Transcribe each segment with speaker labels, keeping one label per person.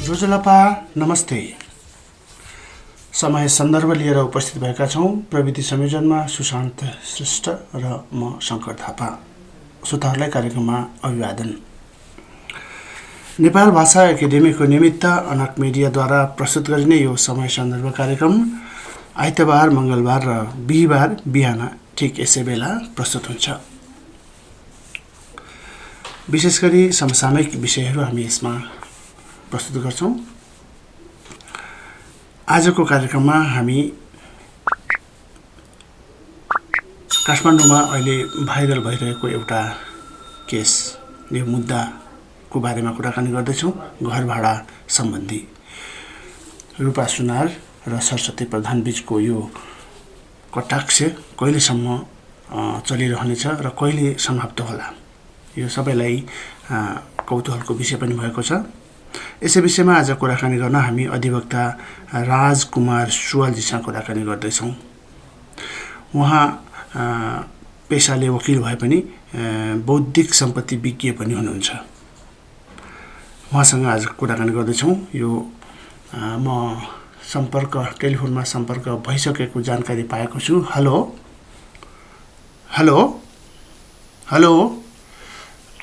Speaker 1: रोजलपा नमस्ते। समय सन्दर्भ लिएर उपस्थित भएका छौँ। प्रविधि संयोजनमा सुशान्त श्रेष्ठ र म शङ्कर थापा। श्रोताहरूलाई कार्यक्रममा अभिवादन। नेपाल भाषा एकाडेमीको निमित्त अनक मिडियाद्वारा प्रस्तुत गरिने यो समय सन्दर्भ कार्यक्रम आइतबार, मङ्गलबार र बिहिबार बिहान ठिक यसै बेला प्रस्तुत हुन्छ। विशेष गरी समसामयिक विषयहरू हामी यसमा प्रस्तुत गर्छौँ। आजको कार्यक्रममा हामी काठमाडौँमा अहिले भाइरल भइरहेको एउटा केस, यो मुद्दाको बारेमा कुराकानी गर्दैछौँ। घर भाडा सम्बन्धी रूपा सुनार र सरस्वती प्रधान बीचको यो कटाक्ष कहिलेसम्म चलिरहनेछ र कहिले समाप्त होला, यो सबैलाई कौतूहलको विषय पनि भएको छ। यसै विषयमा आज कुराकानी गर्न हामी अधिवक्ता राजकुमार सुवालजीसँग कुराकानी गर्दैछौँ। उहाँ पेसाले वकिल भए पनि बौद्धिक सम्पत्ति विज्ञ पनि हुनुहुन्छ। उहाँसँग आज कुराकानी गर्दैछौँ। यो म टेलिफोनमा सम्पर्क भइसकेको जानकारी पाएको छु। हेलो हेलो हेलो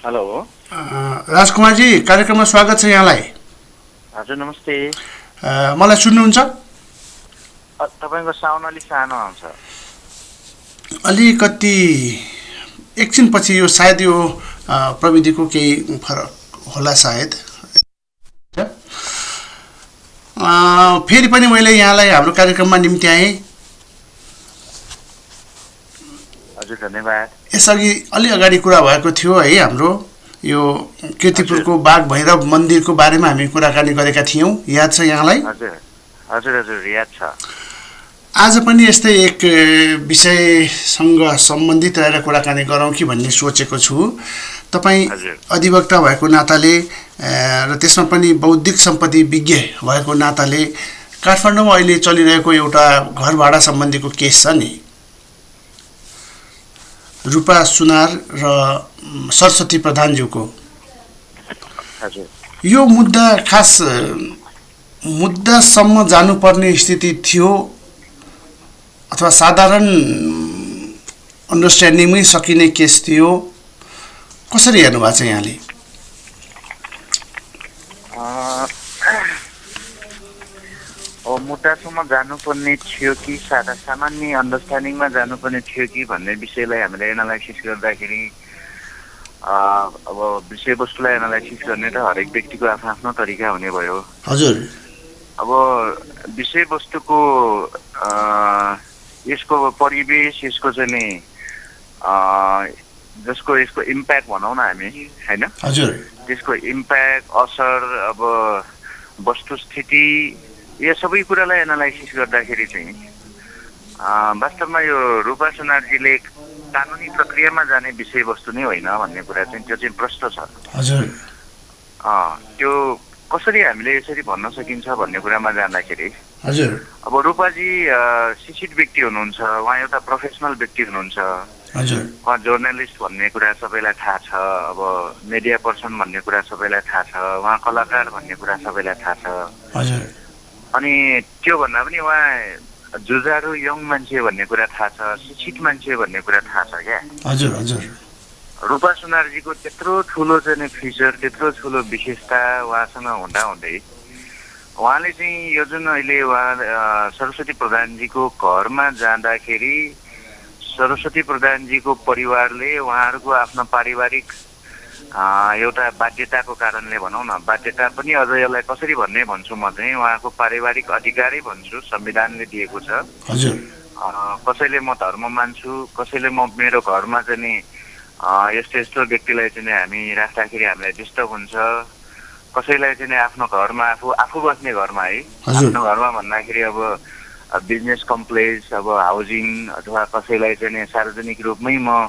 Speaker 2: हेलो
Speaker 1: राजकुमारजी, कार्यक्रममा स्वागत छ यहाँलाई।
Speaker 2: हजुर नमस्ते।
Speaker 1: मलाई सुन्नुहुन्छ?
Speaker 2: तपाईँको साउन्ड अलिक सानो आउँछ।
Speaker 1: अलिकति एकछिनपछि यो सायद यो प्रविधिको केही फरक होला सायद। फेरि पनि मैले यहाँलाई हाम्रो कार्यक्रममा निम्त्याएँ।
Speaker 2: हजुर धन्यवाद। यसअघि
Speaker 1: अलि अगाडि कुरा भएको थियो है, हाम्रो यो कीर्तिपुरको बाघ भैरव मन्दिरको बारेमा हामी कुराकानी गरेका थियौँ, याद छ यहाँलाई?
Speaker 2: हजुर हजुर हजुर याद छ।
Speaker 1: आज पनि यस्तै एक विषयसँग सम्बन्धित रहेर कुराकानी गरौँ कि भन्ने सोचेको छु। तपाईँ अधिवक्ता भएको नाताले र त्यसमा पनि बौद्धिक सम्पत्ति विज्ञ भएको नाताले काठमाडौँमा अहिले चलिरहेको एउटा घर भाडा सम्बन्धीको केस छ नि, रूपा सुनार र सरस्वती प्रधानज्यूको, यो मुद्दा खास मुद्दासम्म जानुपर्ने स्थिति थियो अथवा साधारण अन्डरस्ट्यान्डिङमै सकिने केस थियो? कसरी हेर्नु भएको छ यहाँले?
Speaker 2: मुद्दासम्म जानुपर्ने थियो कि सामान्य अन्डरस्ट्यान्डिङमा जानुपर्ने थियो कि भन्ने विषयलाई हामीले एनालाइसिस गर्दाखेरि अब विषयवस्तुलाई एनालाइसिस गर्ने त हरेक व्यक्तिको आफ्नो आफ्नो तरिका हुने भयो।
Speaker 1: हजुर।
Speaker 2: अब विषयवस्तुको यसको परिवेश, यसको चाहिँ नि यसको इम्प्याक्ट भनौँ न हामी, होइन?
Speaker 1: हजुर।
Speaker 2: त्यसको इम्प्याक्ट, असर, अब वस्तुस्थिति, यो सबै कुरालाई एनालाइसिस गर्दाखेरि चाहिँ वास्तवमा यो रूपा सुनारजीले कानुनी प्रक्रियामा जाने विषयवस्तु नै होइन भन्ने कुरा चाहिँ त्यो चाहिँ प्रश्न छ।
Speaker 1: हजुर।
Speaker 2: त्यो कसरी हामीले यसरी भन्न सकिन्छ भन्ने कुरामा जाँदाखेरि,
Speaker 1: हजुर,
Speaker 2: अब रूपाजी शिक्षित व्यक्ति हुनुहुन्छ, उहाँ एउटा प्रोफेसनल व्यक्ति हुनुहुन्छ।
Speaker 1: हजुर।
Speaker 2: उहाँ जर्नलिस्ट भन्ने कुरा सबैलाई थाहा छ, अब मिडिया पर्सन भन्ने कुरा सबैलाई थाहा छ, उहाँ कलाकार भन्ने कुरा सबैलाई थाहा छ।
Speaker 1: हजुर।
Speaker 2: अनि त्यो भन्दा पनि उहाँ जुझारु यङ मान्छे भन्ने कुरा थाहा छ, शिक्षित मान्छे भन्ने कुरा थाहा छ क्या।
Speaker 1: हजुर। हजुर।
Speaker 2: रूपा सुनारजीको त्यत्रो ठुलो चाहिँ फिचर, त्यत्रो ठुलो विशेषता उहाँसँग हुँदाहुँदै उहाँले चाहिँ यो जुन अहिले उहाँ सरस्वती प्रधानजीको घरमा जाँदाखेरि सरस्वती प्रधानजीको परिवारले उहाँहरूको आफ्नो पारिवारिक एउटा बाध्यताको कारणले भनौँ न, बाध्यता पनि अझ यसलाई कसरी भन्छु म चाहिँ उहाँको पारिवारिक अधिकारै भन्छु, संविधानले दिएको छ।
Speaker 1: हजुर।
Speaker 2: कसैले म धर्म मान्छु, कसैले म मेरो घरमा चाहिँ नि यस्तो यस्तो व्यक्तिलाई चाहिँ हामी राख्दाखेरि हामीलाई डिस्टर्ब हुन्छ, कसैलाई चाहिँ आफ्नो घरमा आफू बस्ने घरमा है, आफ्नो घरमा भन्दाखेरि अब बिजनेस कम्प्लेक्स, अब हाउसिङ अथवा कसैलाई चाहिँ सार्वजनिक रूपमै म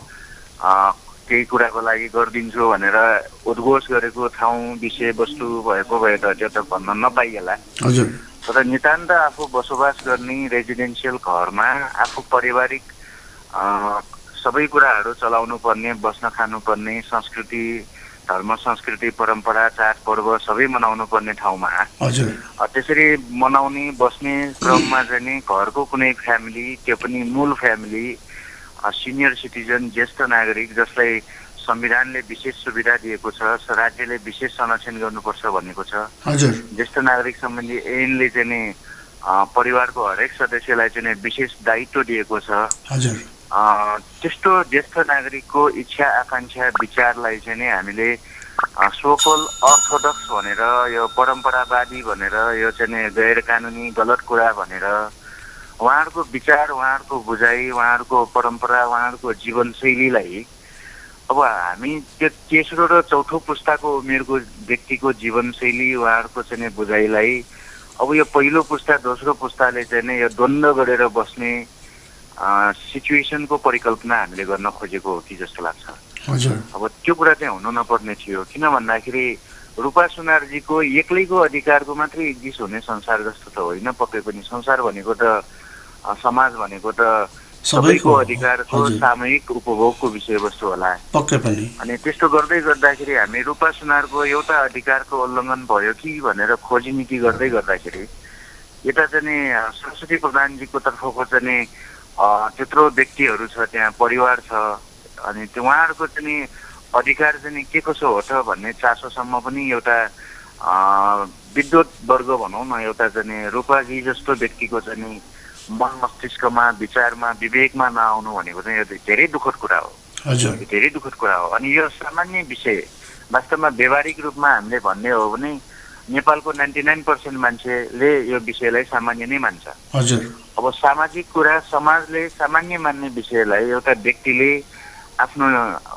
Speaker 2: केही कुराको लागि गरिदिन्छु भनेर उद्घोष गरेको ठाउँ विषयवस्तु भएको भए त त्यो त भन्न नपाइएला।
Speaker 1: हजुर।
Speaker 2: तर नितान्त आफू बसोबास गर्ने रेजिडेन्सियल घरमा आफू पारिवारिक सबै कुराहरू चलाउनु पर्ने, बस्न खानु पर्ने, संस्कृति धर्म संस्कृति परम्परा चाडपर्व सबै मनाउनु पर्ने ठाउँमा
Speaker 1: हजुर
Speaker 2: त्यसरी मनाउने बस्ने क्रममा चाहिँ नि घरको कुनै फ्यामिली, त्यो पनि मूल फ्यामिली, सिनियर सिटिजन, ज्येष्ठ नागरिक जसलाई संविधानले विशेष सुविधा दिएको छ, राज्यले विशेष संरक्षण गर्नुपर्छ भनेको छ।
Speaker 1: हजुर
Speaker 2: ज्येष्ठ नागरिक सम्बन्धी ऐनले चाहिँ नि परिवारको हरेक सदस्यलाई चाहिँ विशेष दायित्व दिएको छ।
Speaker 1: हजुर
Speaker 2: त्यस्तो ज्येष्ठ नागरिकको इच्छा आकांक्षा विचारलाई चाहिँ नि हामीले सोकल अर्थोडक्स भनेर, यो परम्परावादी भनेर, यो चाहिँ नि गैर कानुनी गलत कुरा भनेर उहाँहरूको विचार, उहाँहरूको बुझाइ, उहाँहरूको परम्परा, उहाँहरूको जीवनशैलीलाई अब हामी त्यो तेस्रो र चौथो पुस्ताको उमेरको व्यक्तिको जीवनशैली, उहाँहरूको चाहिँ बुझाइलाई अब यो पहिलो पुस्ता दोस्रो पुस्ताले चाहिँ यो द्वन्द्व गरेर बस्ने सिचुएसनको परिकल्पना हामीले गर्न खोजेको हो कि जस्तो लाग्छ।
Speaker 1: हजुर
Speaker 2: अब त्यो कुरा चाहिँ हुनु नपर्ने थियो। किन भन्दाखेरि रूपा सुनारजीको एक्लैको अधिकारको मात्रै एक्जिस्ट हुने संसार जस्तो त होइन। पक्कै पनि संसार भनेको त, समाज भनेको त सबैको अधिकारको सामूहिक उपभोगको विषयवस्तु होला
Speaker 1: पक्कै पनि।
Speaker 2: अनि त्यस्तो गर्दै गर्दाखेरि हामी रूपा सुनारको एउटा अधिकारको उल्लङ्घन भयो कि भनेर खोजी नीति गर्दै गर्दाखेरि यता चाहिँ सरस्वती प्रधानजीको तर्फको चाहिँ त्यत्रो व्यक्तिहरू छ, त्यहाँ परिवार छ, अनि त्यो उहाँहरूको चाहिँ अधिकार चाहिँ के कसो हो त भन्ने चासोसम्म पनि एउटा विद्वत वर्ग भनौँ न, एउटा चाहिँ रूपाजी जस्तो व्यक्तिको चाहिँ मन मस्तिष्कमा, विचारमा, विवेकमा नआउनु भनेको चाहिँ यो धेरै दुःखद कुरा हो।
Speaker 1: हजुर
Speaker 2: धेरै दुःखद कुरा हो। अनि यो सामान्य विषय वास्तवमा व्यावहारिक रूपमा हामीले भन्ने हो भने नेपालको 99% मान्छेले यो विषयलाई सामान्य नै मान्छ।
Speaker 1: हजुर
Speaker 2: अब सामाजिक कुरा, समाजले सामान्य मान्ने विषयलाई एउटा व्यक्तिले आफ्नो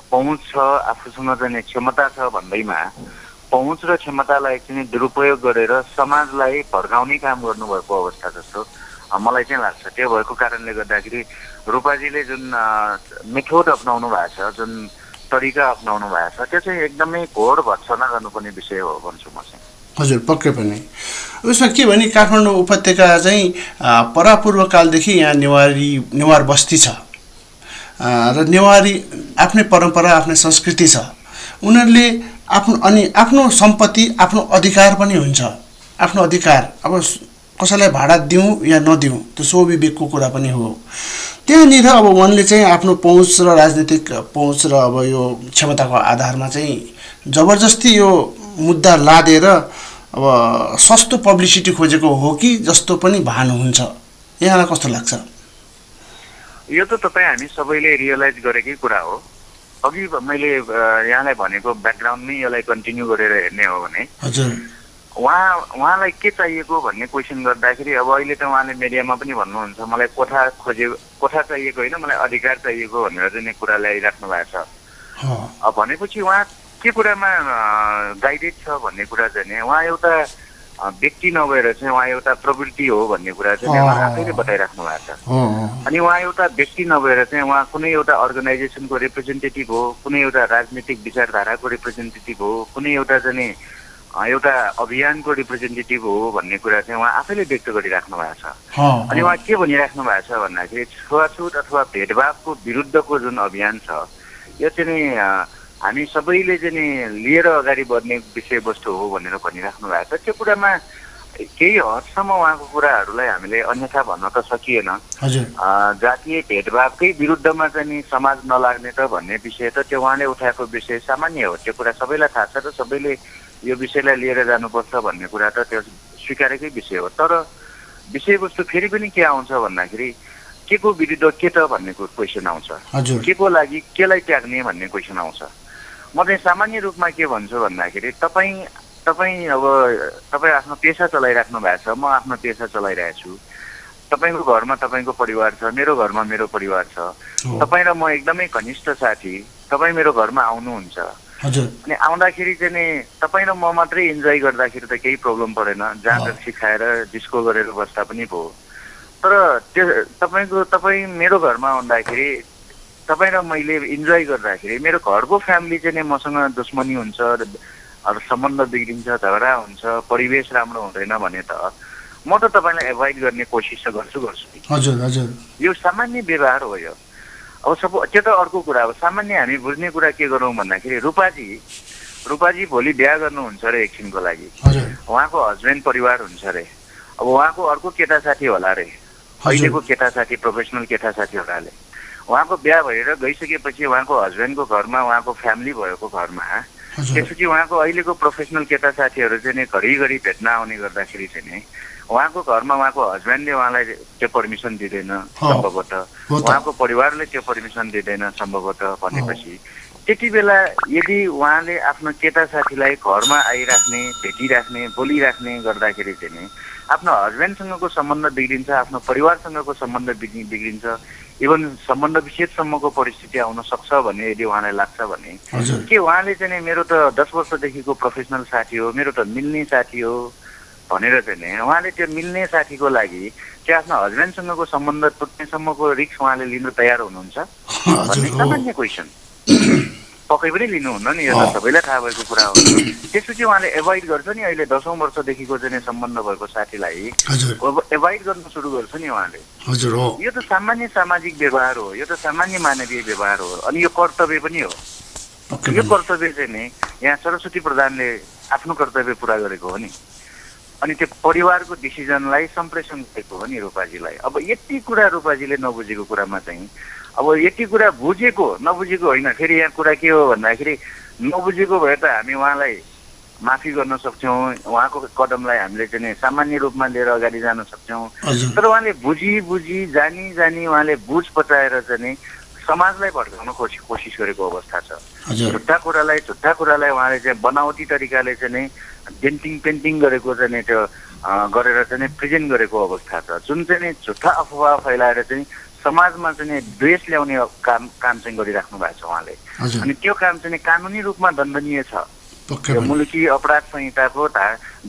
Speaker 2: पहुँच छ, आफूसँग चाहिँ क्षमता छ भन्दैमा पहुँच र क्षमतालाई चाहिँ दुरुपयोग गरेर समाजलाई भड्काउने काम गर्नुभएको अवस्था जस्तो मलाई चाहिँ लाग्छ। त्यो भएको कारणले गर्दाखेरि रूपाजीले जुन मेथोड अप्नाउनु भएको छ, जुन तरिका अप्नाउनु भएको छ, त्यो चाहिँ एकदमै घोर भत्सना गर्नुपर्ने विषय हो भन्छु म चाहिँ।
Speaker 1: हजुर पक्कै पनि। उसमा के भने काठमाडौँ उपत्यका चाहिँ परापूर्वकालदेखि यहाँ नेवार बस्ती छ र नेवारी आफ्नै परम्परा, आफ्नै संस्कृति छ। उनीहरूले आफ्नो सम्पत्ति, आफ्नो अधिकार पनि हुन्छ। आफ्नो अधिकार अब कसैलाई भाडा दिउँ या नदिउँ त्यो स्वविवेकको कुरा पनि हो। त्यहाँनिर अब उनले चाहिँ आफ्नो पहुँच र राजनीतिक पहुँच र अब यो क्षमताको आधारमा चाहिँ जबरजस्ती यो मुद्दा लादेर अब सस्तो पब्लिसिटी खोजेको हो कि जस्तो पनि भान हुन्छ। यहाँलाई कस्तो लाग्छ?
Speaker 2: यो त तपाईँ हामी सबैले रियलाइज गरेकै कुरा हो। अघि मैले यहाँलाई भनेको ब्याकग्राउन्डमै यसलाई कन्टिन्यू गरेर हेर्ने हो भने
Speaker 1: हजुर
Speaker 2: उहाँलाई के चाहिएको भन्ने क्वेसन गर्दाखेरि अब अहिले त उहाँले मिडियामा पनि भन्नुहुन्छ मलाई कोठा चाहिएको होइन, मलाई अधिकार चाहिएको भनेर चाहिँ कुरा ल्याइराख्नु भएको छ। भनेपछि उहाँ के कुरामा गाइडेड छ भन्ने कुरा चाहिँ उहाँ एउटा व्यक्ति नभएर चाहिँ उहाँ एउटा प्रवृत्ति हो भन्ने कुरा चाहिँ उहाँ आफैले बताइराख्नु भएको छ। अनि उहाँ एउटा व्यक्ति नभएर चाहिँ उहाँ कुनै एउटा अर्गनाइजेसनको रिप्रेजेन्टेटिभ हो, कुनै एउटा राजनीतिक विचारधाराको रिप्रेजेन्टेटिभ हो, कुनै एउटा चाहिँ एउटा अभियानको रिप्रेजेन्टेटिभ हो भन्ने कुरा चाहिँ उहाँ आफैले व्यक्त गरिराख्नु भएको छ। अनि उहाँ के भनिराख्नु भएको छ भन्दाखेरि छुवाछुत अथवा भेदभावको विरुद्धको जुन अभियान छ यो चाहिँ हामी सबैले चाहिँ लिएर अगाडि बढ्ने विषयवस्तु हो भनेर भनिराख्नु भएको छ। त्यो कुरामा केही हदसम्म उहाँको कुराहरूलाई हामीले अन्यथा भन्न त सकिएन। जातीय भेदभावकै विरुद्धमा चाहिँ समाज नलाग्ने त भन्ने विषय त त्यो उहाँले उठाएको विषय सामान्य हो। त्यो कुरा सबैलाई थाहा छ र सबैले यो विषयलाई लिएर जानुपर्छ भन्ने कुरा त त्यो स्वीकारेकै विषय हो। तर विषयवस्तु फेरि पनि के आउँछ भन्दाखेरि के को विरुद्ध के त भन्ने क्वेसन आउँछ, के को लागि केलाई त्याग्ने भन्ने क्वेसन आउँछ। म चाहिँ सामान्य रूपमा के भन्छु भन्दाखेरि तपाईँ आफ्नो पेसा चलाइराख्नु भएको छ, म आफ्नो पेसा चलाइरहेको छु। तपाईँको घरमा तपाईँको परिवार छ, मेरो घरमा मेरो परिवार छ। तपाईँ र म एकदमै घनिष्ठ साथी, तपाईँ मेरो घरमा आउनुहुन्छ। अनि आउँदाखेरि चाहिँ तपाईँ र म मात्रै इन्जोय गर्दाखेरि त केही प्रब्लम परेन, जाँड सिकाएर डिस्को गरेर बस्दा पनि भयो। तर त्यो तपाईँ मेरो घरमा आउँदाखेरि तपाईँ र मैले इन्जोय गर्दाखेरि मेरो घरको फ्यामिली चाहिँ मसँग दुश्मनी हुन्छ, सम्बन्ध बिग्रिन्छ, झगडा हुन्छ, परिवेश राम्रो हुँदैन भने त म त तपाईँलाई एभोइड गर्ने कोसिस गर्छु। यो सामान्य व्यवहार हो। यो अब त्यो त अर्को कुरा हो। सामान्य हामी बुझ्ने कुरा के गरौँ भन्दाखेरि रूपाजी भोलि बिहा गर्नुहुन्छ अरे एकछिनको लागि,
Speaker 1: हजुर
Speaker 2: उहाँको हस्बेन्ड परिवार हुन्छ अरे, अब उहाँको अर्को केटा साथी होला अरे, अहिलेको केटा साथी प्रोफेसनल केटा साथी होला अरे, उहाँको बिहा भएर गइसकेपछि उहाँको हस्बेन्डको घरमा उहाँको फ्यामिली भएको घरमा त्यसपछि उहाँको अहिलेको प्रोफेसनल केटा साथीहरू चाहिँ नि घरिघरि भेट्न आउने गर्दाखेरि चाहिँ नि उहाँको घरमा उहाँको हस्बेन्डले उहाँलाई त्यो पर्मिसन दिँदैन सम्भवतः, उहाँको परिवारले त्यो पर्मिसन दिँदैन सम्भवतः भनेपछि त्यति बेला यदि उहाँले आफ्नो केटा साथीलाई घरमा आइराख्ने, भेटिराख्ने, बोलिराख्ने गर्दाखेरि चाहिँ नि आफ्नो हस्बेन्डसँगको सम्बन्ध बिग्रिन्छ, आफ्नो परिवारसँगको सम्बन्ध बिग्रिन्छ, इभन सम्बन्ध विच्छेदसम्मको परिस्थिति आउन सक्छ भन्ने यदि उहाँलाई लाग्छ भने के उहाँले चाहिँ नि मेरो त 10 वर्षदेखिको प्रोफेसनल साथी हो, मेरो त मिल्ने साथी हो भनेर चाहिँ नि उहाँले त्यो मिल्ने साथीको लागि त्यो आफ्नो हस्बेन्डसँगको सम्बन्ध टुट्नेसम्मको रिस्क उहाँले लिन तयार हुनुहुन्छ भन्ने सामान्य क्वेसन। पक्कै पनि लिनुहुन्न नि, यो त सबैलाई थाहा भएको कुरा हो। त्यसपछि उहाँले एभोइड गर्छ नि, अहिले 10औं वर्षदेखिको चाहिँ सम्बन्ध भएको साथीलाई एभोइड गर्न सुरु गर्छ नि उहाँले। यो त सामान्य सामाजिक व्यवहार हो, यो त सामान्य मानवीय व्यवहार हो, अनि यो कर्तव्य पनि हो। यो कर्तव्य चाहिँ नि यहाँ सरस्वती प्रधानले आफ्नो कर्तव्य पुरा गरेको हो नि, अनि त्यो परिवारको डिसिजनलाई सम्प्रेषण गरेको हो नि रूपाजीलाई। अब यति कुरा रूपाजीले नबुझेको कुरामा चाहिँ अब यति कुरा बुझेको नबुझेको होइन, फेरि यहाँ कुरा के हो भन्दाखेरि नबुझेको भए त हामी उहाँलाई माफी गर्न सक्छौँ, उहाँको कदमलाई हामीले चाहिँ सामान्य रूपमा लिएर अगाडि जान सक्छौँ, तर उहाँले बुझी जानी उहाँले बुझ पचाएर चाहिँ समाजलाई भड्काउन कोसिस गरेको अवस्था छ। झुट्टा कुरालाई उहाँले चाहिँ बनावटी तरिकाले चाहिँ डेन्टिङ पेन्टिङ गरेको चाहिँ त्यो गरेर चाहिँ प्रेजेन्ट गरेको अवस्था छ, जुन चाहिँ झुट्टा अफवाह फैलाएर चाहिँ समाजमा चाहिँ द्वेष ल्याउने काम चाहिँ गरिराख्नु भएको छ उहाँले। अनि त्यो काम चाहिँ कानुनी रूपमा दण्डनीय छ। यो मुलुकी अपराध संहिताको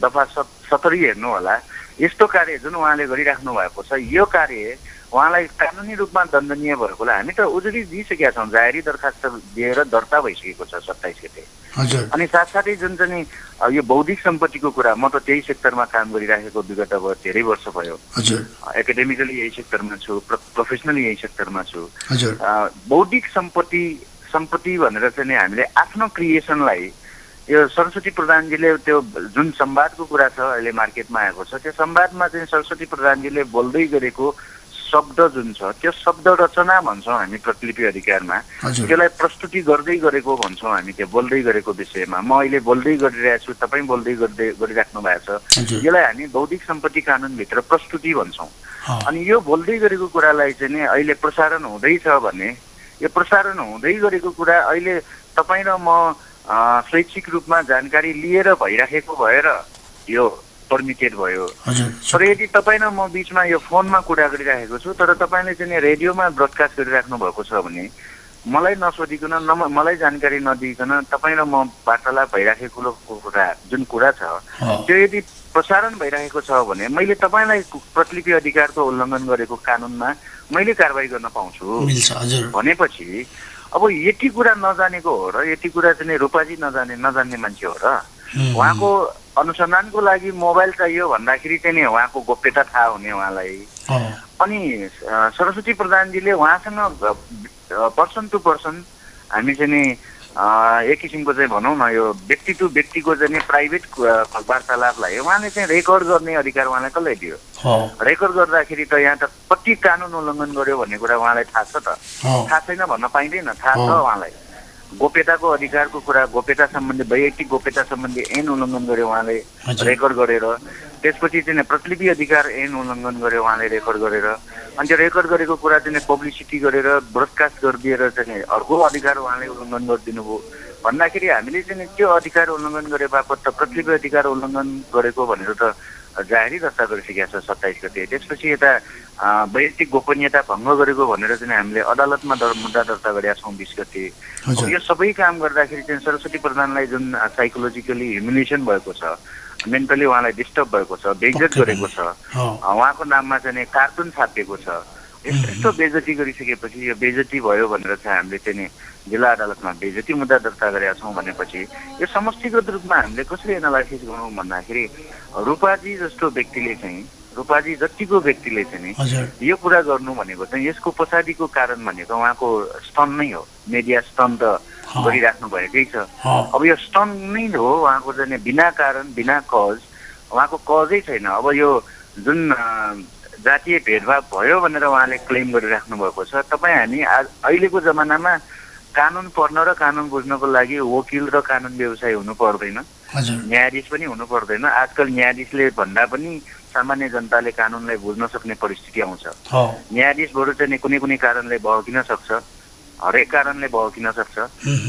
Speaker 2: दफा 70 हेर्नु होला। यस्तो कार्य जुन उहाँले गरिराख्नु भएको छ, यो कार्य उहाँलाई कानुनी रूपमा दण्डनीय भएकोलाई हामी त उजुरी दिइसकेका छौँ, जाहेरी दरखास्त दिएर दर्ता भइसकेको छ 27 गते। अनि साथसाथै जुन चाहिँ यो बौद्धिक सम्पत्तिको कुरा, म त त्यही सेक्टरमा काम गरिराखेको विगत अब धेरै वर्ष भयो, एकाडेमिकली यही सेक्टरमा छु, प्रोफेसनली यही सेक्टरमा छु। बौद्धिक सम्पत्ति भनेर चाहिँ हामीले आफ्नो क्रिएसनलाई यो सरस्वती प्रधानजीले त्यो जुन संवादको कुरा छ अहिले मार्केटमा आएको छ, त्यो संवादमा चाहिँ सरस्वती प्रधानजीले बोल्दै गरेको शब्द जुन छ त्यो शब्द रचना भन्छौँ हामी प्रतिलिपि अधिकारमा, त्यसलाई प्रस्तुति गर्दै गरेको भन्छौँ हामी त्यो बोल्दै गरेको विषयमा। म अहिले बोल्दै गरिरहेको छु, तपाईँ बोल्दै गरिराख्नु भएको छ, यसलाई हामी बौद्धिक सम्पत्ति कानुनभित्र प्रस्तुति भन्छौँ। अनि यो बोल्दै गरेको कुरालाई चाहिँ नि अहिले प्रसारण हुँदैछ भने यो प्रसारण हुँदै गरेको कुरा अहिले तपाईँ र म शैक्षिक रूपमा जानकारी लिएर भइराखेको भएर यो पर्मिटेड भयो। तर यदि तपाईँ र म बिचमा यो फोनमा कुरा गरिराखेको छु, तर तपाईँले चाहिँ रेडियोमा ब्रोडकास्ट गरिराख्नु भएको छ भने मलाई नसोधिकन मलाई जानकारी नदिइकन तपाईँ र म वार्तालाप भइराखेको कुरा जुन कुरा छ त्यो यदि प्रसारण भइरहेको छ भने मैले तपाईँलाई प्रतिलिपि अधिकारको उल्लङ्घन गरेको कानुनमा मैले कारवाही गर्न पाउँछु भनेपछि अब यति कुरा नजानेको हो र यति कुरा चाहिँ रूपाजी नजान्ने मान्छे हो र उहाँको अनुसन्धानको लागि मोबाइल चाहियो भन्दाखेरि चाहिँ नि उहाँको गोप्यता थाहा हुने उहाँलाई। अनि सरस्वती प्रधानजीले उहाँसँग पर्सन टु पर्सन हामी चाहिँ नि एक किसिमको चाहिँ भनौँ न यो व्यक्ति टु व्यक्तिको चाहिँ नि प्राइभेट वार्तालापलाई उहाँले चाहिँ रेकर्ड गर्ने अधिकार उहाँलाई कसले दियो? रेकर्ड गर्दाखेरि त यहाँ त कति कानुन उल्लङ्घन गर्यो भन्ने कुरा उहाँलाई थाहा छ त? थाहा छैन भन्न पाइँदैन, थाहा छ उहाँलाई। गोप्यताको अधिकारको कुरा, गोप्यता सम्बन्धी वैयक्तिक गोप्यता सम्बन्धी ऐन उल्लङ्घन गर्यो उहाँले रेकर्ड गरेर, त्यसपछि चाहिँ प्रतिलिपि अधिकार ऐन उल्लङ्घन गर्यो उहाँले रेकर्ड गरेर, अनि त्यो रेकर्ड गरेको कुरा चाहिँ पब्लिसिटी गरेर ब्रोडकास्ट गरिदिएर चाहिँ अर्को अधिकार उहाँले उल्लङ्घन गरिदिनु भयो भन्दाखेरि हामीले चाहिँ त्यो अधिकार उल्लङ्घन गरे बापत त प्रतिलिपि अधिकार उल्लङ्घन गरेको भनेर त जाहेरी दर्ता गरिसकेका छ 27 गते। त्यसपछि यता वैयक्तिक गोपनीयता भङ्ग गरेको भनेर चाहिँ हामीले अदालतमा मुद्दा दर्ता गरेका छौँ 20 गते। यो सबै काम गर्दाखेरि चाहिँ सरस्वती प्रधानलाई जुन साइकोलोजिकली ह्युमिलिएसन भएको छ, मेन्टली उहाँलाई डिस्टर्ब भएको छ, बेइज्जत गरेको छ, उहाँको नाममा चाहिँ कार्टुन छापिएको छ, यस्तो बेइज्जती गरिसकेपछि यो बेइज्जती भयो भनेर चाहिँ हामीले चाहिँ जिल्ला अदालतमा बेइज्जती मुद्दा दर्ता गरेका छौँ भनेपछि यो समष्टिगत रूपमा हामीले कसरी एनालाइसिस गरौँ भन्दाखेरि रूपाजी जस्तो व्यक्तिले चाहिँ रूपाजी जतिको व्यक्तिले चाहिँ यो कुरा गर्नु भनेको चाहिँ यसको पछाडिको कारण भनेको उहाँको स्टन नै हो, मिडिया स्टन त गरिराख्नु भएकै छ। अब यो स्टन नै हो उहाँको चाहिँ बिना कारण बिना कज, उहाँको कजै छैन। अब यो जुन जातीय भेदभाव भयो भनेर उहाँले क्लेम गरिराख्नु भएको छ। तपाईँ हामी अहिलेको जमानामा कानुन पढ्न र कानुन बुझ्नको लागि वकिल र कानुन व्यवसायी हुनु पर्दैन, न्यायाधीश पनि हुनु पर्दैन। आजकल न्यायाधीशले भन्दा पनि सामान्य जनताले कानुनलाई बुझ्न सक्ने परिस्थिति आउँछ। न्यायाधीशबाट चाहिँ कुनै कुनै कारणले बहकिन सक्छ, हरेक कारणले बहकिन सक्छ।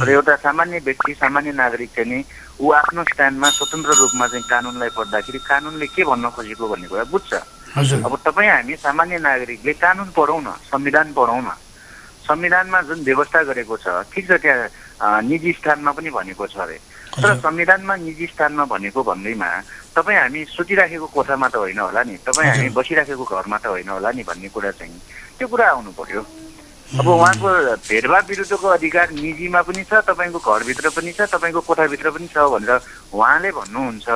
Speaker 2: तर एउटा सामान्य व्यक्ति सामान्य नागरिक चाहिँ नि ऊ आफ्नो स्ट्यान्डमा स्वतन्त्र रूपमा चाहिँ कानुनलाई पढ्दाखेरि कानुनले के भन्न खोजेको भन्ने कुरा बुझ्छ। अब तपाईँ हामी सामान्य नागरिकले कानुन पढौँ न, संविधान पढौँ न। संविधानमा जुन व्यवस्था गरेको छ ठिक छ, त्यहाँ निजी स्थानमा पनि भनेको छ अरे, तर संविधानमा निजी स्थानमा भनेको भन्दैमा तपाईँ हामी सुतिराखेको कोठामा त होइन होला नि, तपाईँ हामी बसिराखेको घरमा त होइन होला नि भन्ने कुरा चाहिँ त्यो कुरा आउनु पर्यो। अब उहाँको भेदभाव विरुद्धको अधिकार निजीमा पनि छ, तपाईँको घरभित्र पनि छ, तपाईँको कोठाभित्र पनि छ भनेर उहाँले भन्नुहुन्छ।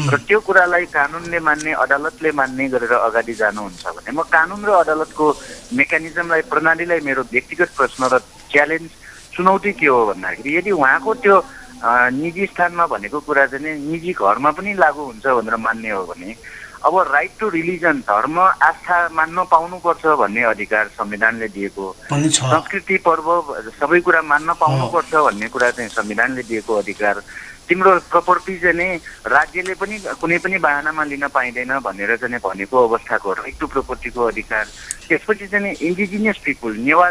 Speaker 2: र त्यो कुरालाई कानुनले मान्ने, अदालतले मान्ने गरेर अगाडि जानुहुन्छ भने म कानुन र अदालतको मेकानिजमलाई, प्रणालीलाई मेरो व्यक्तिगत प्रश्न र च्यालेन्ज, चुनौती के हो भन्दाखेरि यदि उहाँको त्यो निजी स्थानमा भनेको कुरा चाहिँ निजी घरमा पनि लागू हुन्छ भनेर मान्ने हो भने अब राइट टु रिलिजन, धर्म आस्था मान्न पाउनुपर्छ भन्ने अधिकार संविधानले दिएको, संस्कृति पर्व सबै कुरा मान्न पाउनुपर्छ भन्ने कुरा चाहिँ संविधानले दिएको अधिकार, तिम्रो प्रपर्टी चाहिँ नि राज्यले पनि कुनै पनि बाहनामा लिन पाइँदैन भनेर चाहिँ भनेको अवस्थाको राइट टु प्रपर्टीको अधिकार। त्यसपछि चाहिँ इन्डिजिनियस पिपुल, नेवा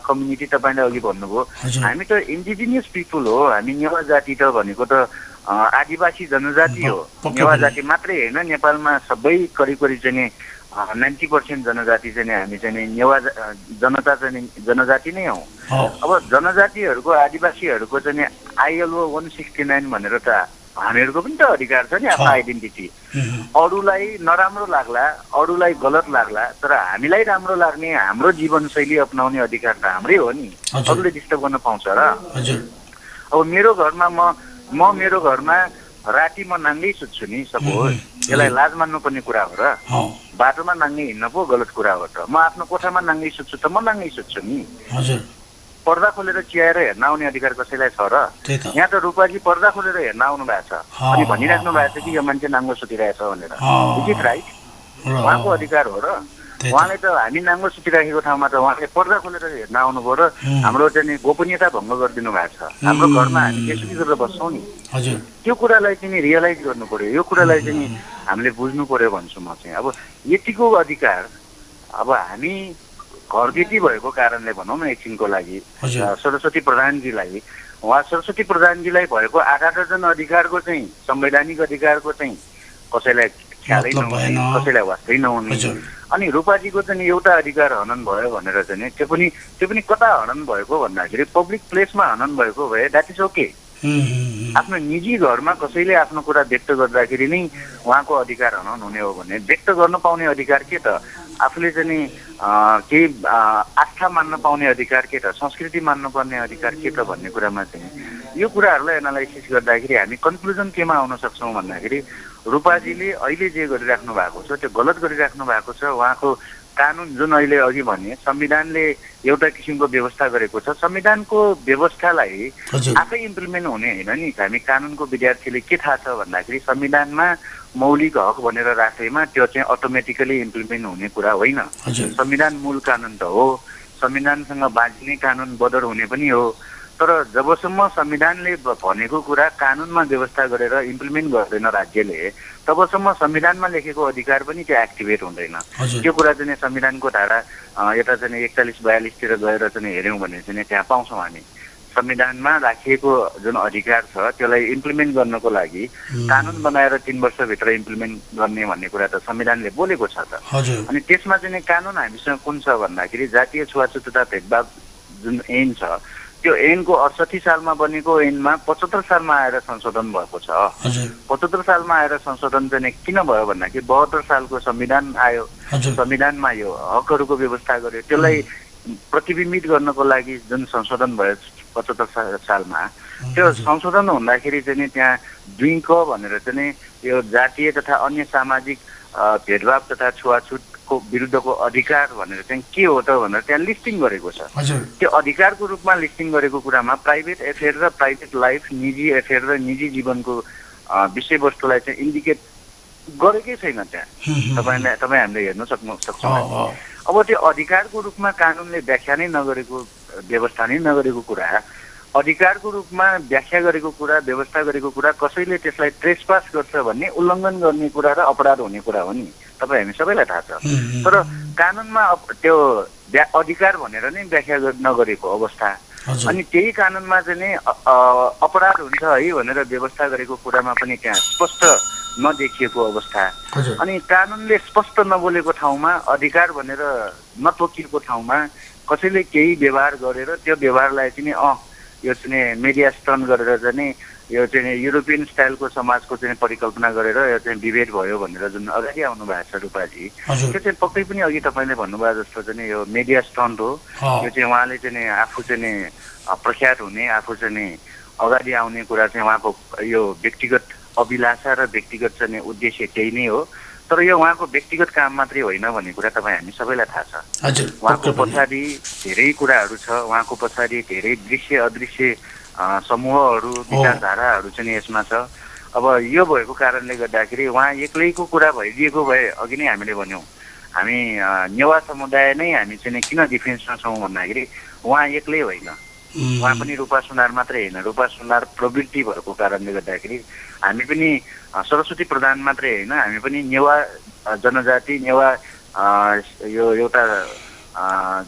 Speaker 2: कम्युनिटी तपाईँले अघि भन्नुभयो, हामी त इन्डिजिनियस पिपुल हो। हामी नेवा जाति त भनेको त आदिवासी जनजाति हो। नेवा जाति मात्रै होइन, नेपालमा सबै करिब करिब चाहिँ 90% जनजाति चाहिँ हामी चाहिँ नेवा जनता चाहिँ जनजाति नै हौ। अब जनजातिहरूको, आदिवासीहरूको चाहिँ ILO 169 भनेर त हामीहरूको पनि त अधिकार छ नि आफ्नो आइडेन्टिटी। अरूलाई नराम्रो लाग्ला, अरूलाई गलत लाग्ला, तर हामीलाई राम्रो लाग्ने हाम्रो जीवनशैली अपनाउने अधिकार त हाम्रै हो नि, अरूले डिस्टर्ब गर्न पाउँछ र? अब मेरो घरमा म मेरो घरमा राति म नाङ्गै सुत्छु नि, सपोज, यसलाई लाज मान्नुपर्ने कुरा हो र? बाटोमा नाङ्गै हिँड्न पो गलत कुरा हो त? म आफ्नो कोठामा नाङ्गै सुत्छु त म नाङ्गै सुत्छु नि। पर्दा खोलेर चियाएर हेर्न आउने अधिकार कसैलाई छ र? यहाँ त रूपाजी पर्दा खोलेर हेर्न आउनु भएको छ अनि भनिराख्नु भएको छ कि यो मान्छे नाङ्गो सुतिरहेछ भनेर। Is it right? उहाँको अधिकार हो र? उहाँले त हामी नाङ्गो सुतिराखेको ठाउँमा त उहाँले पर्दा खोलेर हेर्न आउनुभयो र हाम्रो चाहिँ गोपनीयता भङ्ग गरिदिनु भएको छ। हाम्रो घरमा हामी त्यसरी गरेर बस्छौँ नि। त्यो कुरालाई चाहिँ रियलाइज गर्नु पर्यो, यो कुरालाई चाहिँ हामीले बुझ्नु पर्यो भन्छु म चाहिँ। अब यतिको अधिकार अब हामी घरबेटी भएको कारणले भनौँ न एकछिनको लागि सरस्वती प्रधानजीलाई, उहाँ सरस्वती प्रधानजीलाई भएको 8 दर्जन अधिकारको चाहिँ संवैधानिक अधिकारको चाहिँ कसैलाई ख्यालै नहुने, कसैलाई वास्तै नहुने। अनि रूपाजीको चाहिँ एउटा अधिकार हनन भयो भनेर चाहिँ त्यो पनि कता हनन भएको भन्दाखेरि पब्लिक प्लेसमा हनन भएको भए द्याट इज ओके। आफ्नो निजी घरमा कसैले आफ्नो कुरा व्यक्त गर्दाखेरि नै उहाँको अधिकार हनन हुने हो भने व्यक्त गर्न पाउने अधिकार के त? आफूले चाहिँ केही आस्था मान्न पाउने अधिकार के त? संस्कृति मान्न पर्ने अधिकार के त भन्ने कुरामा चाहिँ यो कुराहरूलाई एनालाइसिस गर्दाखेरि हामी कन्क्लुजन केमा आउन सक्छौँ भन्दाखेरि रूपाजीले अहिले जे गरिराख्नु भएको छ त्यो गलत गरिराख्नु भएको छ। उहाँको कानुन जुन अहिले अघि भने संविधानले एउटा किसिमको व्यवस्था गरेको छ, संविधानको व्यवस्थालाई आफै इम्प्लिमेन्ट हुने होइन नि। हामी कानुनको विद्यार्थीले के थाहा छ भन्दाखेरि संविधानमा मौलिक हक भनेर राखेमा त्यो चाहिँ अटोमेटिकली इम्प्लिमेन्ट हुने कुरा होइन। संविधान मूल कानुन त हो, संविधानसँग बाँच्ने कानुन बदर हुने पनि हो, तर जबसम्म संविधानले भनेको कुरा कानुनमा व्यवस्था गरेर इम्प्लिमेन्ट गर्दैन राज्यले, तबसम्म संविधानमा लेखेको अधिकार पनि त्यो एक्टिभेट हुँदैन। त्यो कुरा चाहिँ संविधानको धारा यता चाहिँ 41-42 तिर गएर चाहिँ हेऱ्यौँ भने चाहिँ त्यहाँ पाउँछौँ हामी। संविधानमा राखिएको जुन अधिकार छ त्यसलाई इम्प्लिमेन्ट गर्नको लागि कानुन बनाएर 3 वर्षभित्र इम्प्लिमेन्ट गर्ने भन्ने कुरा त संविधानले बोलेको छ त। अनि त्यसमा चाहिँ कानुन हामीसँग कुन छ भन्दाखेरि जातीय छुवाछुत तथा भेदभाव जुन ऐन छ त्यो ऐनको 68 सालमा बनेको ऐनमा 75 सालमा आएर संशोधन भएको छ। 75 सालमा आएर संशोधन चाहिँ किन भयो भन्दाखेरि 72 सालको संविधान आयो, संविधानमा यो हकहरूको व्यवस्था गर्यो, त्यसलाई प्रतिबिम्बित गर्नको लागि जुन संशोधन भयो 75 सालमा, त्यो संशोधन हुँदाखेरि चाहिँ त्यहाँ 2 क भनेर चाहिँ यो जातीय तथा अन्य सामाजिक भेदभाव तथा छुवाछुत को विरुद्धको अधिकार भनेर चाहिँ के हो त भनेर त्यहाँ लिस्टिङ गरेको छ।
Speaker 1: हजुर
Speaker 2: त्यो अधिकारको रूपमा लिस्टिङ गरेको कुरामा प्राइभेट एफेयर र प्राइभेट लाइफ, निजी एफेयर र निजी जीवनको विषयवस्तुलाई चाहिँ इन्डिकेट गरेकै छैन त्यहाँ। तपाईँ हामीले हेर्न सक्छौँ। अब त्यो अधिकारको रूपमा कानुनले व्याख्या नै नगरेको, व्यवस्था नै नगरेको कुरा, अधिकारको रूपमा व्याख्या गरेको कुरा, व्यवस्था गरेको कुरा कसैले त्यसलाई ट्रेसपास गर्छ भन्ने, उल्लङ्घन गर्ने कुरा र अपराध हुने कुरा हो नि, तपाईँ हामी सबैलाई थाहा छ। तर कानुनमा त्यो अधिकार भनेर नै व्याख्या नगरेको अवस्था, अनि त्यही कानुनमा चाहिँ नि अपराध हुन्छ है भनेर व्यवस्था गरेको कुरामा पनि त्यहाँ स्पष्ट नदेखिएको अवस्था। अनि कानुनले स्पष्ट नबोलेको ठाउँमा, अधिकार भनेर नतोकिएको ठाउँमा कसैले केही व्यवहार गरेर त्यो व्यवहारलाई चाहिँ यो चाहिँ मिडिया स्टन गरेर चाहिँ यो चाहिँ युरोपियन स्टाइलको समाजको चाहिँ परिकल्पना गरेर यो चाहिँ विभेद भयो भनेर जुन अगाडि आउनु भएको छ रूपाजी, त्यो चाहिँ पक्कै पनि अघि तपाईँले भन्नुभयो जस्तो चाहिँ यो मिडिया स्टन्ट हो। यो चाहिँ उहाँले चाहिँ आफू चाहिँ प्रख्यात हुने, आफू चाहिँ अगाडि आउने कुरा चाहिँ उहाँको यो व्यक्तिगत अभिलाषा र व्यक्तिगत चाहिँ उद्देश्य त्यही नै हो। तर यो उहाँको व्यक्तिगत काम मात्रै होइन भन्ने कुरा तपाईँ हामी सबैलाई थाहा छ। उहाँको पछाडि धेरै कुराहरू छ, उहाँको पछाडि धेरै दृश्य अदृश्य समूहहरू, विचारधाराहरू चाहिँ यसमा छ। अब यो भएको कारणले गर्दाखेरि उहाँ एक्लैको कुरा भइदिएको भए अघि नै हामीले भन्यौँ, हामी नेवा समुदाय नै हामी चाहिँ किन डिफेन्समा छौँ भन्दाखेरि उहाँ एक्लै होइन, उहाँ पनि रूपा सुनार मात्रै होइन, रूपा सुनार प्रवृत्ति भएको कारणले गर्दाखेरि हामी पनि सरस्वती प्रधान मात्रै होइन, हामी पनि नेवा जनजाति, नेवा यो एउटा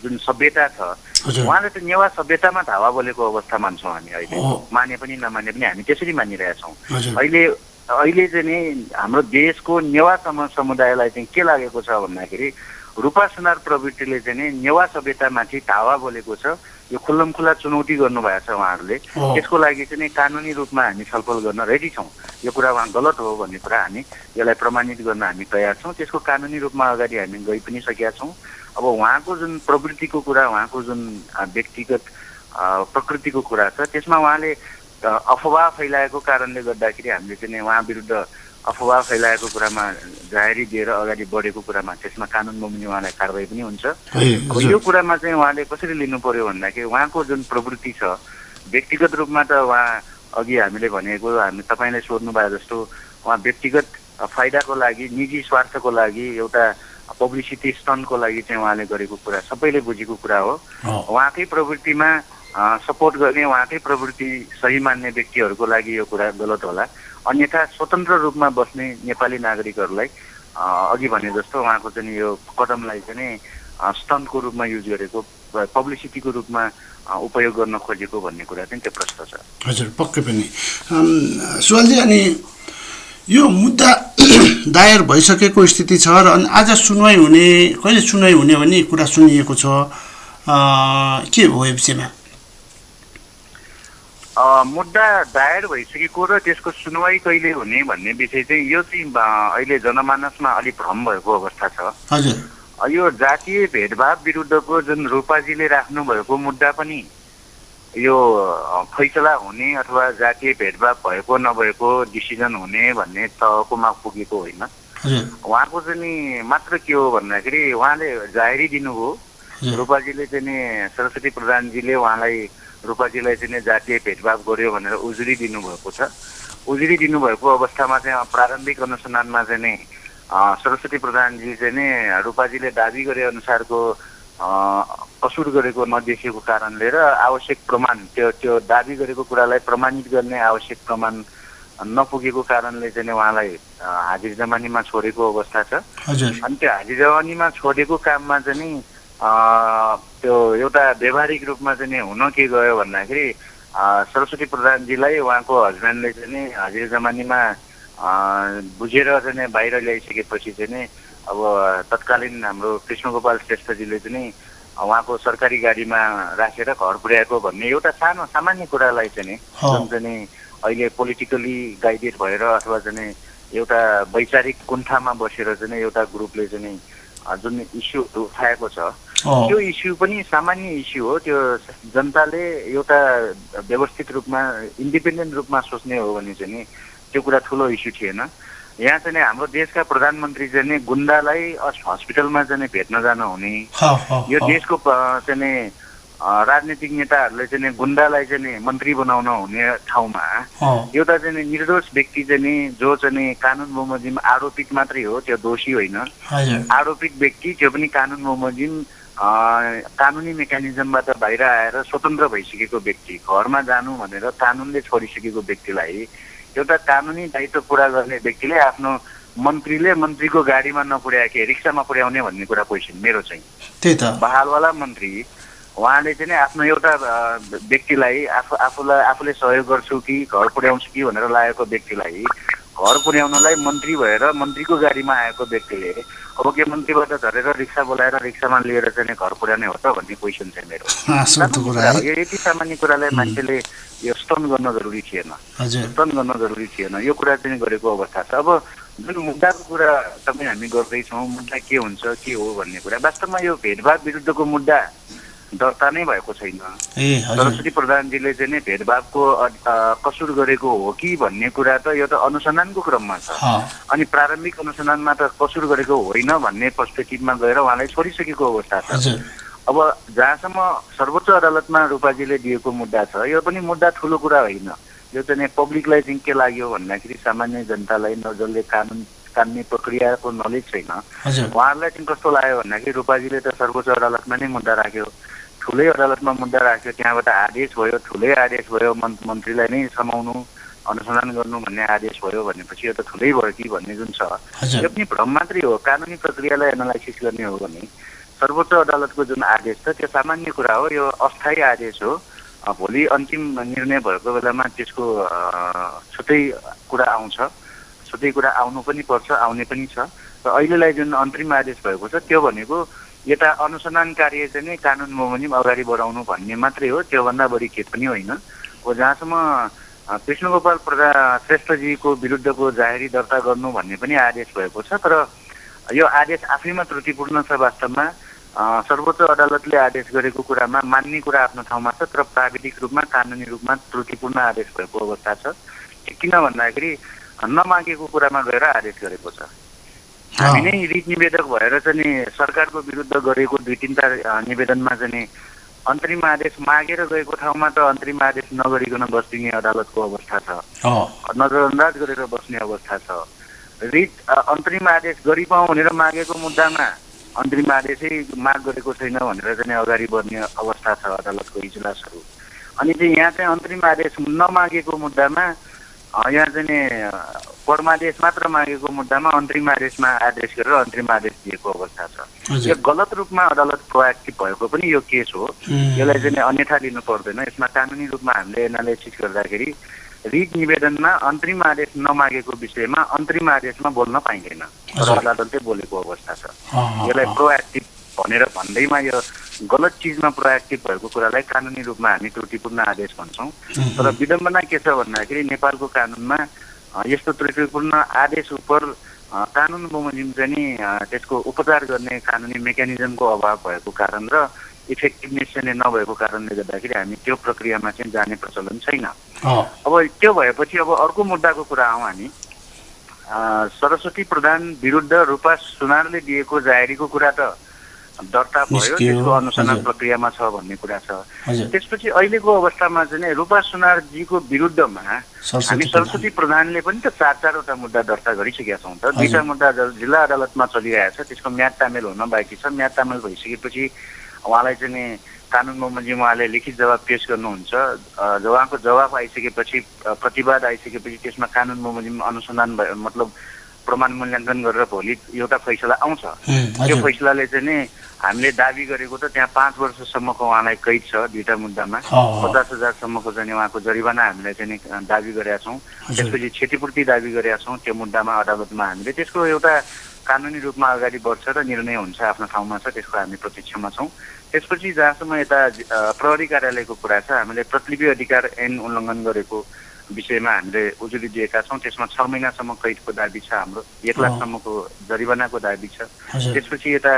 Speaker 2: जुन सभ्यता छ, उहाँले त नेवा सभ्यतामा धावा बोलेको अवस्था मान्छौँ हामी अहिले, माने पनि नमाने पनि हामी त्यसरी मानिरहेछौँ। अहिले चाहिँ नि हाम्रो देशको नेवा समुदायलाई चाहिँ के लागेको छ भन्दाखेरि रूपा सुनार प्रवृत्तिले चाहिँ नि नेवा सभ्यतामाथि धावा बोलेको छ। यो खुल्लमखुल्ला चुनौती गर्नुभएको छ उहाँहरूले। त्यसको लागि चाहिँ कानुनी रूपमा हामी छलफल गर्न रेडी छौँ। यो कुरा उहाँ गलत हो भन्ने कुरा हामी यसलाई प्रमाणित गर्न हामी तयार छौँ। त्यसको कानुनी रूपमा अगाडि हामी गइ पनि सकेका छौँ। अब उहाँको जुन प्रवृत्तिको कुरा, उहाँको जुन व्यक्तिगत प्रकृतिको कुरा छ, त्यसमा उहाँले अफवाह फैलाएको कारणले गर्दाखेरि हामीले चाहिँ उहाँ विरुद्ध अफवाह फैलाएको कुरामा जाहेरी दिएर अगाडि बढेको कुरामा त्यसमा कानुन बमोजिम उहाँलाई कारबाही पनि हुन्छ। अब यो कुरामा चाहिँ उहाँले कसरी लिनु पर्यो भन्दाखेरि उहाँको जुन प्रवृत्ति छ, व्यक्तिगत रूपमा त उहाँ अघि हामीले भनेको, हामी तपाईँले सोध्नु भए जस्तो उहाँ व्यक्तिगत फाइदाको लागि, निजी स्वार्थको लागि, एउटा पब्लिसिटी स्टन्टको लागि चाहिँ उहाँले गरेको कुरा सबैले बुझेको कुरा हो। उहाँकै प्रवृत्तिमा सपोर्ट गर्ने, उहाँकै प्रवृत्ति सही मान्ने व्यक्तिहरूको लागि यो कुरा गलत होला। अन्यथा स्वतन्त्र रूपमा बस्ने नेपाली नागरिकहरूलाई अघि भने जस्तो उहाँको चाहिँ यो कदमलाई चाहिँ स्टन्टको रूपमा युज गरेको, पब्लिसिटीको रूपमा उपयोग गर्न खोजेको भन्ने कुरा चाहिँ त्यो प्रश्न छ।
Speaker 1: हजुर, पक्कै पनि। सुवालजी, अनि यो मुद्दा दायर भइसकेको स्थिति छ र अनि आज सुनवाई हुने, कहिले सुनवाई हुने भन्ने कुरा सुनिएको छ, के हो यो विषयमा?
Speaker 2: मुद्दा दायर भइसकेको र त्यसको सुनवाई कहिले हुने भन्ने विषय चाहिँ यो चाहिँ अहिले जनमानसमा अलिक भ्रम भएको अवस्था छ।
Speaker 1: हजुर,
Speaker 2: यो जातीय भेदभाव विरुद्धको जुन रूपाजीले राख्नु भएको मुद्दा पनि यो फैसला हुने अथवा जातीय भेदभाव भएको नभएको डिसिजन हुने भन्ने तहकोमा पुगेको होइन। उहाँको चाहिँ मात्र के हो भन्दाखेरि उहाँले जाहेरी दिनुभयो, रूपाजीले चाहिँ सरस्वती प्रधानजीले उहाँलाई, रूपाजीलाई चाहिँ जातीय भेदभाव गर्यो भनेर उजुरी दिनुभएको छ। उजुरी दिनुभएको अवस्थामा चाहिँ प्रारम्भिक अनुसन्धानमा चाहिँ सरस्वती प्रधानजी चाहिँ रूपाजीले दाबी गरे अनुसारको कसुर गरेको नदेखिएको कारणले र आवश्यक प्रमाण, त्यो दाबी गरेको कुरालाई प्रमाणित गर्ने आवश्यक प्रमाण नपुगेको कारणले चाहिँ उहाँलाई हाजिर जमानीमा छोडेको अवस्था छ। अनि त्यो हाजिर जमानीमा छोडेको काममा चाहिँ त्यो एउटा व्यावहारिक रूपमा चाहिँ हुन के गयो भन्दाखेरि सरस्वती प्रधानजीलाई उहाँको हस्बेन्डले चाहिँ हाजिर जमानीमा बुझेर चाहिँ बाहिर ल्याइसकेपछि चाहिँ अब तत्कालीन हाम्रो कृष्णगोपाल श्रेष्ठजीले चाहिँ उहाँको सरकारी गाडीमा राखेर घर पुर्याएको भन्ने एउटा सानो सामान्य कुरालाई चाहिँ जुन चाहिँ अहिले पोलिटिकली गाइडेड भएर अथवा चाहिँ एउटा वैचारिक कुण्ठामा बसेर चाहिँ एउटा ग्रुपले चाहिँ जुन इस्यु उठाएको छ, त्यो इस्यु पनि सामान्य इस्यु हो। त्यो जनताले एउटा व्यवस्थित रूपमा, इन्डिपेन्डेन्ट रूपमा सोच्ने हो भने चाहिँ त्यो कुरा ठुलो इस्यु थिएन। यहाँ चाहिँ नि हाम्रो देशका प्रधानमन्त्री चाहिँ नि गुन्डालाई हस्पिटलमा चाहिँ नि भेट्न जानु हुने, यो देशको चाहिँ नि राजनीतिक नेताहरूले चाहिँ नि गुन्डालाई चाहिँ नि मन्त्री बनाउन हुने ठाउँमा एउटा चाहिँ नि निर्दोष व्यक्ति चाहिँ नि जो चाहिँ नि कानुन बमोजिम आरोपित मात्रै हो, त्यो दोषी होइन, आरोपित व्यक्ति त्यो पनि कानुन बमोजिम कानुनी मेकानिजमबाट बाहिर आएर स्वतन्त्र भइसकेको व्यक्ति घरमा जानु भनेर कानुनले छोडिसकेको व्यक्तिलाई एउटा कानुनी दायित्व पुरा गर्ने व्यक्तिले आफ्नो मन्त्रीको गाडीमा नपुर्याए रिक्सामा पुर्याउने भन्ने कुरा क्वेसन मेरो चाहिँ।
Speaker 1: त्यही त
Speaker 2: बहालवाला मन्त्री उहाँले चाहिँ नि आफ्नो एउटा व्यक्तिलाई आफूले सहयोग गर्छु कि घर पुर्याउँछु कि भनेर लागेको व्यक्तिलाई घर पुर्याउनलाई मन्त्री भएर मन्त्रीको गाडीमा आएको व्यक्तिले अब के मन्त्रीबाट झरेर रिक्सा बोलाएर रिक्सामा लिएर चाहिँ घर पुर्याउने हो त भन्ने क्वेसन चाहिँ मेरो। यो यति सामान्य कुरालाई मान्छेले यो स्तन गर्न जरुरी थिएन, यो कुरा चाहिँ गरेको अवस्था छ। अब जुन मुद्दाको कुरा तपाईँ हामी गर्दैछौँ, मुद्दा के हुन्छ के हो भन्ने कुरा, वास्तवमा यो भेदभाव विरुद्धको मुद्दा दर्ता नै भएको छैन। सरस्वती प्रधानजीले चाहिँ नि भेदभावको कसुर गरेको हो कि भन्ने कुरा त यो त अनुसन्धानको क्रममा छ, अनि प्रारम्भिक अनुसन्धानमा त कसुर गरेको होइन भन्ने पर्सपेक्टिभमा गएर उहाँलाई छोडिसकेको अवस्था छ। अब जहाँसम्म सर्वोच्च अदालतमा रूपाजीले दिएको मुद्दा छ, यो पनि मुद्दा ठुलो कुरा होइन, यो चाहिँ पब्लिकलाई चाहिँ के लाग्यो भन्दाखेरि सामान्य जनतालाई जसले कानुनी प्रक्रियाको नलेज छैन उहाँहरूलाई चाहिँ कस्तो लाग्यो भन्दाखेरि रूपाजीले त सर्वोच्च अदालतमा नै मुद्दा राख्यो, ठुलै अदालतमा मुद्दा राख्यो, त्यहाँबाट आदेश भयो, ठुलै आदेश भयो, मन्त्रीलाई नै समाउनु अनुसन्धान गर्नु भन्ने आदेश भयो भनेपछि यो त ठुलै भयो कि भन्ने जुन छ यो पनि भ्रम मात्रै हो। कानुनी प्रक्रियालाई एनालाइसिस गर्ने हो भने सर्वोच्च अदालतको जुन आदेश छ त्यो सामान्य कुरा हो, यो अस्थायी आदेश हो। भोलि अन्तिम निर्णय भएको बेलामा त्यसको छुट्टै कुरा आउँछ, छुट्टै कुरा आउनु पनि पर्छ, आउने पनि छ। र अहिलेलाई जुन अन्तरिम आदेश भएको छ त्यो भनेको यता अनुसन्धान कार्य चाहिँ नै कानुन बमोजिम अगाडि बढाउनु भन्ने मात्रै हो, त्योभन्दा बढी के पनि होइन। जहाँसम्म कृष्णगोपाल श्रेष्ठजीको विरुद्धको जाहेरी दर्ता गर्नु भन्ने पनि आदेश भएको छ, तर यो आदेश आफैमा त्रुटिपूर्ण छ। वास्तवमा सर्वोच्च अदालतले आदेश गरेको कुरामा मान्ने कुरा आफ्नो ठाउँमा छ, तर प्राविधिक रूपमा कानुनी रूपमा त्रुटिपूर्ण आदेश भएको अवस्था छ। किन भन्दाखेरि नमागेको कुरामा गएर आदेश गरेको छ। हामी नै रिट निवेदक भएर चाहिँ नि सरकारको विरुद्ध गरेको 2-3टा निवेदनमा चाहिँ नि अन्तरिम आदेश मागेर गएको ठाउँमा त अन्तरिम आदेश नगरिकन बस्दिने अदालतको अवस्था छ, नजरअन्दाज गरेर बस्ने अवस्था छ। रिट अन्तरिम आदेश गरिपाउँ भनेर मागेको मुद्दामा अन्तरिम आदेशै माग गरेको छैन भनेर चाहिँ अगाडि बढ्ने अवस्था छ अदालतको इजलासहरू। अनि चाहिँ यहाँ चाहिँ अन्तरिम आदेश नमागेको मुद्दामा यहाँ चाहिँ नि परमादेश मात्र मागेको मुद्दामा अन्तरिम आदेशमा आदेश गरेर अन्तरिम आदेश दिएको अवस्था छ। यो गलत रूपमा अदालत प्रोएक्टिभ भएको पनि यो केस हो, यसलाई चाहिँ अन्यथा लिनु पर्दैन। यसमा कानुनी रूपमा हामीले एनालाइसिस गर्दाखेरि रिट निवेदनमा अन्तरिम आदेश नमागेको विषयमा अन्तरिम आदेशमा बोल्न पाइँदैन, तर अदालतले बोलेको अवस्था छ। यसलाई प्रोएक्टिभ भनेर भन्दैमा यो गलत चिजमा प्रोएक्टिभ भएको कुरालाई कानुनी रूपमा हामी त्रुटिपूर्ण आदेश भन्छौँ। तर विडम्बना के छ भन्दाखेरि नेपालको कानुनमा यस्तो त्रुटिपूर्ण आदेश उप कानुन बमोजिम चाहिँ नि त्यसको उपचार गर्ने कानुनी मेकानिजमको अभाव भएको कारण र इफेक्टिभनेस चाहिँ नभएको कारणले गर्दाखेरि हामी त्यो प्रक्रियामा चाहिँ जाने प्रचलन छैन। अब त्यो भएपछि अब अर्को मुद्दाको कुरा आउँ हामी। सरस्वती प्रधान विरुद्ध रूपा सुनारले दिएको जाहेरीको कुरा त दर्ता भयो, त्यसको अनुसन्धान प्रक्रियामा छ भन्ने कुरा छ। त्यसपछि अहिलेको अवस्थामा चाहिँ रूपा सुनारजीको विरुद्धमा हामी सरस्वती प्रधानले पनि त 4-4वटा मुद्दा दर्ता गरिसकेका छौँ त। 2टा मुद्दा जिल्ला अदालतमा चलिरहेको छ, त्यसको म्याद तामेल हुन बाँकी छ। म्याद तामेल भइसकेपछि उहाँलाई चाहिँ नि कानुन बमोजिम उहाँले लिखित जवाब पेश गर्नुहुन्छ। उहाँको जवाब आइसकेपछि प्रतिवाद आइसकेपछि त्यसमा कानुन बमोजिम अनुसन्धान मतलब प्रमाण मूल्याङ्कन गरेर भोलि एउटा फैसला आउँछ। त्यो फैसलाले चाहिँ नि हामीले दाबी गरेको त त्यहाँ 5 वर्षसम्मको उहाँलाई कैद छ, 2टा मुद्दामा 50,000सम्मको चाहिँ उहाँको जरिवाना हामीले चाहिँ दाबी गरेका छौँ। त्यसपछि क्षतिपूर्ति दाबी गरेका छौँ त्यो मुद्दामा अदालतमा हामीले। त्यसको एउटा कानुनी रूपमा अगाडि बढ्छ र निर्णय हुन्छ, आफ्नो ठाउँमा छ, त्यसको हामी प्रतीक्षामा छौँ। त्यसपछि जहाँसम्म यता प्रहरी कार्यालयको कुरा छ, हामीले प्रतिलिपि अधिकार ऐन उल्लङ्घन गरेको विषयमा हामीले उजुरी दिएका छौँ। त्यसमा 6 महिनासम्म कैदको दाबी छ, हाम्रो 1 लाखसम्मको जरिवानाको दाबी छ। त्यसपछि यता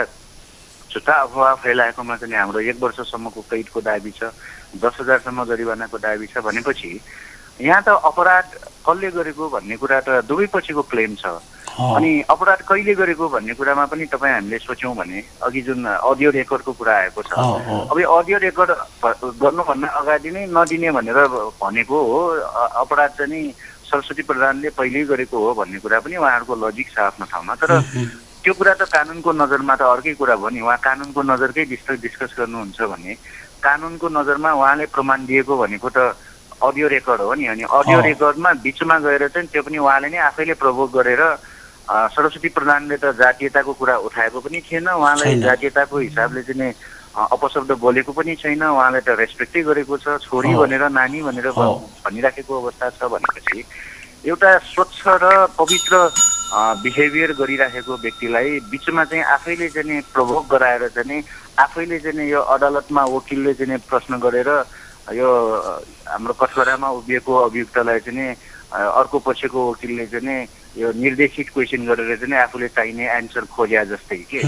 Speaker 2: झुटा अफवाह फैलाएकोमा चाहिँ हाम्रो 1 वर्षसम्मको कैदको दाबी छ, 10,000सम्म जरिवानाको दाबी छ। भनेपछि यहाँ त अपराध कसले गरेको भन्ने कुरा त दुवै पछिको क्लेम छ। अनि अपराध कहिले गरेको भन्ने कुरामा पनि तपाईँ हामीले सोच्यौँ भने अघि जुन अडियो रेकर्डको कुरा आएको छ, अब यो अडियो रेकर्ड गर्नुभन्दा अगाडि नै नदिने भनेर भनेको हो, अपराध चाहिँ नि सरस्वती प्रधानले पहिल्यै गरेको हो भन्ने कुरा पनि उहाँहरूको लजिक छ आफ्नो ठाउँमा। तर त्यो कुरा त कानुनको नजरमा त अर्कै कुरा भयो नि। उहाँ कानुनको नजरकै डिस्कस गर्नुहुन्छ भने कानुनको नजरमा उहाँले प्रमाण दिएको भनेको त अडियो रेकर्ड हो नि। अनि अडियो रेकर्डमा बिचमा गएर चाहिँ त्यो पनि उहाँले नै आफैले प्रभोग गरेर सरस्वती प्रधानले त जातीयताको कुरा उठाएको पनि थिएन, उहाँलाई जातीयताको हिसाबले चाहिँ अपशब्द बोलेको पनि छैन, उहाँले त रेस्पेक्टै गरेको छ, छोरी भनेर नानी भनेर भनिराखेको अवस्था छ भनेपछि एउटा स्वच्छ र पवित्र बिहेभियर गरिराखेको व्यक्तिलाई बिचमा चाहिँ आफैले चाहिँ प्रभोग गराएर चाहिँ आफैले चाहिँ यो अदालतमा वकिलले चाहिँ प्रश्न गरेर यो हाम्रो कठघरामा उभिएको अभियुक्तलाई चाहिँ अर्को पक्षको वकिलले चाहिँ यो निर्देशित क्वेसन गरेर चाहिँ आफूले चाहिने एन्सर खोज्या जस्तै के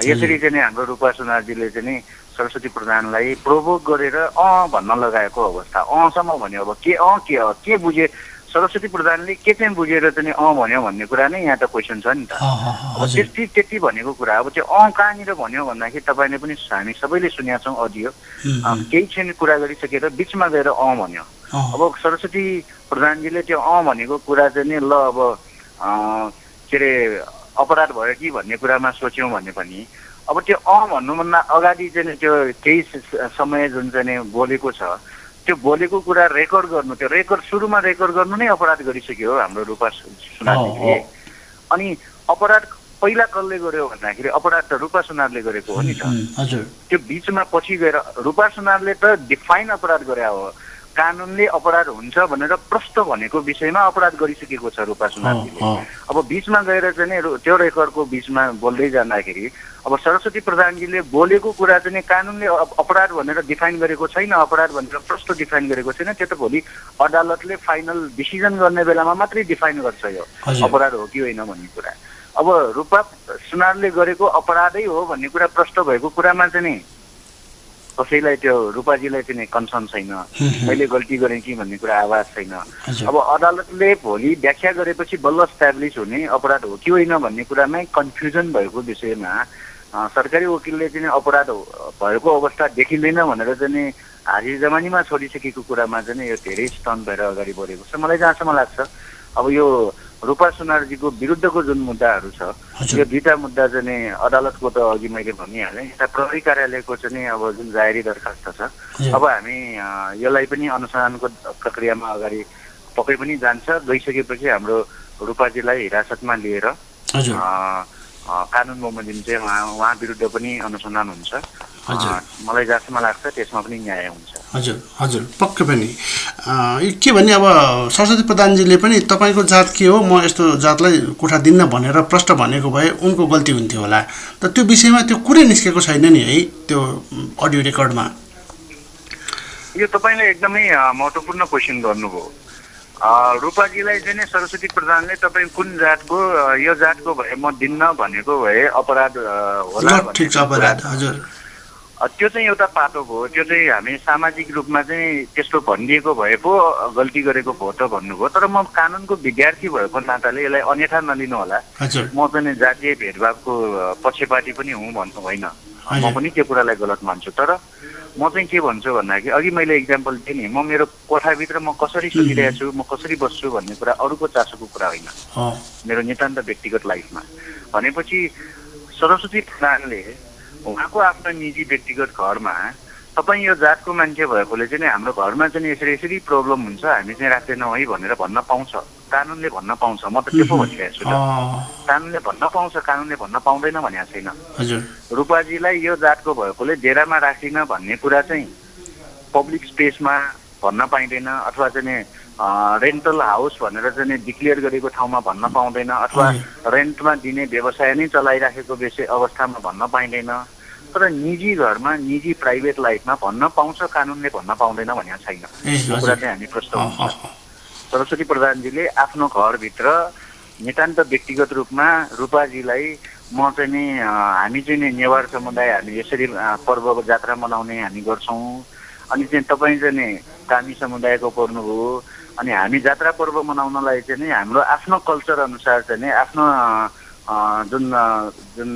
Speaker 2: यसरी चाहिँ हाम्रो रूपा सुनारजीले चाहिँ सरस्वती प्रधानलाई प्रोभोक गरेर भन्न लगाएको अवस्था। सम्म भन्यो, अब के बुझे सरस्वती प्रधानले के चाहिँ बुझेर चाहिँ भन्यो भन्ने कुरा नै यहाँ त क्वेसन छ नि त। अब त्यति भनेको कुरा अब त्यो कहाँनिर भन्यो भन्दाखेरि तपाईँले पनि हामी सबैले सुनेका छौँ अडियो, केही क्षण कुरा गरिसकेर बिचमा गएर भन्यो। अब सरस्वती प्रधानजीले त्यो भनेको कुरा चाहिँ नि ल अब के अरे अपराध भयो कि भन्ने कुरामा सोच्यौँ भने पनि अब त्यो भन्नुभन्दा अगाडि चाहिँ त्यो केही समय जुन चाहिँ बोलेको छ त्यो बोलेको कुरा रेकर्ड गर्नु, त्यो रेकर्ड सुरुमा रेकर्ड गर्नु नै अपराध गरिसक्यो हाम्रो रूपा सुनारले। अनि अपराध पहिला कसले गर्यो भन्दाखेरि अपराध त रूपा सुनारले गरेको हो नि त। त्यो बिचमा पछि गएर रूपा सुनारले त डिफाइन अपराध गरे हो, कानुनले अपराध हुन्छ भनेर प्रष्ट भनेको विषयमा अपराध गरिसकेको छ रूपा सुनारले। अब बिचमा गएर चाहिँ त्यो रेकर्डको बिचमा बोल्दै जाँदाखेरि अब सरस्वती प्रधानजीले बोलेको कुरा चाहिँ कानुनले अपराध भनेर डिफाइन गरेको छैन, अपराध भनेर प्रष्ट डिफाइन गरेको छैन। त्यो त भोलि अदालतले फाइनल डिसिजन गर्ने बेलामा मात्रै डिफाइन गर्छ यो अपराध हो कि होइन भन्ने कुरा। अब रूपा सुनारले गरेको अपराधै हो भन्ने कुरा प्रष्ट भएको कुरामा चाहिँ कसैलाई त्यो रूपाजीलाई चाहिँ कन्सर्न छैन, मैले गल्ती गरेँ कि भन्ने कुरा आवाज छैन। अब अदालतले भोलि व्याख्या गरेपछि बल्ल इस्टाब्लिस हुने अपराध हो कि होइन भन्ने कुरामै कन्फ्युजन भएको विषयमा सरकारी वकिलले चाहिँ अपराध भएको अवस्था देखिँदैन भनेर चाहिँ हाजिर जमानीमा छोडिसकेको कुरामा चाहिँ यो धेरै स्टन भएर अगाडि बढेको छ। मलाई जहाँसम्म लाग्छ अब यो रूपा सुनारजीको विरुद्धको जुन मुद्दाहरू छ यो दुईटा मुद्दा चाहिँ अदालतको त अघि मैले भनिहालेँ, यता प्रहरी कार्यालयको चाहिँ अब जुन जाहेरी दरखास्त छ अब हामी यसलाई पनि अनुसन्धानको प्रक्रियामा अगाडि पक्कै पनि जान्छ। गइसकेपछि हाम्रो रूपाजीलाई हिरासतमा लिएर कानुन बमोजिम चाहिँ उहाँ विरुद्ध पनि अनुसन्धान हुन्छ। मलाई जहाँसम्म लाग्छ त्यसमा पनि न्याय हुन्छ।
Speaker 1: हजुर पक्कै पनि के भन्ने अब सरस्वती प्रधानजीले पनि तपाईँको जात के हो, म यस्तो जातलाई कोठा दिन्न भनेर प्रष्ट भनेको भए उनको गल्ती हुन्थ्यो होला, तर त्यो विषयमा त्यो कुरै निस्केको छैन नि है त्यो अडियो रेकर्डमा।
Speaker 2: यो तपाईँले एकदमै महत्त्वपूर्ण क्वेसन गर्नुभयो। रूपाजीलाई चाहिँ सरस्वती प्रधानले तपाईँ कुन जातको यो जातको भए म दिन्न भनेको भए अपराध होला
Speaker 1: हजुर,
Speaker 2: त्यो चाहिँ एउटा पाटो भयो। त्यो चाहिँ हामी सामाजिक रूपमा चाहिँ त्यस्तो भनिदिएको भए पो गल्ती गरेको भयो त भन्नुभयो। तर म कानुनको विद्यार्थी भएको नाताले यसलाई अन्यथा नलिनु होला, म चाहिँ जातीय भेदभावको पक्षपाती पनि हुँ भन्नु होइन, म पनि त्यो कुरालाई गलत मान्छु। तर म चाहिँ के भन्छु भन्दाखेरि अघि मैले इक्जाम्पल दिएँ नि, म मेरो कोठाभित्र म कसरी सुतिरहेको छु, म कसरी बस्छु भन्ने कुरा अरूको चासोको कुरा होइन, मेरो नितान्त व्यक्तिगत लाइफमा। भनेपछि सरस्वती प्रधानले उहाँको आफ्नो निजी व्यक्तिगत घरमा तपाईँ यो जातको मान्छे भएकोले चाहिँ हाम्रो घरमा चाहिँ यसरी प्रब्लम हुन्छ, हामी चाहिँ राख्दैनौँ है भनेर भन्न पाउँछ, कानुनले भन्न पाउँछ। म त त्यो पो भनिरहेको छु, कानुनले भन्न पाउँछ, कानुनले भन्न पाउँदैन भनेको छैन। रूपाजीलाई यो जातको भएकोले डेरामा राख्दिन भन्ने कुरा चाहिँ पब्लिक स्पेसमा भन्न पाइँदैन, अथवा चाहिँ रेन्टल हाउस भनेर चाहिँ डिक्लेयर गरेको ठाउँमा भन्न पाउँदैन, अथवा रेन्टमा दिने व्यवसाय नै चलाइराखेको अवस्थामा भन्न पाइँदैन। तर निजी घरमा निजी प्राइभेट लाइफमा भन्न पाउँछ, कानुनले भन्न पाउँदैन भनेको छैन। यो कुरा चाहिँ हामी प्रश्न हुन्छ। सरस्वती प्रधानजीले आफ्नो घरभित्र नितान्त व्यक्तिगत रूपमा रूपाजीलाई म चाहिँ नि हामी चाहिँ नि नेवार समुदाय हामी यसरी पर्व जात्रा मनाउने हामी गर्छौँ, अनि चाहिँ तपाईँ चाहिँ नि कामी समुदायको पर्नुभयो, अनि हामी जात्रा पर्व मनाउनलाई चाहिँ नि हाम्रो आफ्नो कल्चर अनुसार चाहिँ नि आफ्नो जुन जुन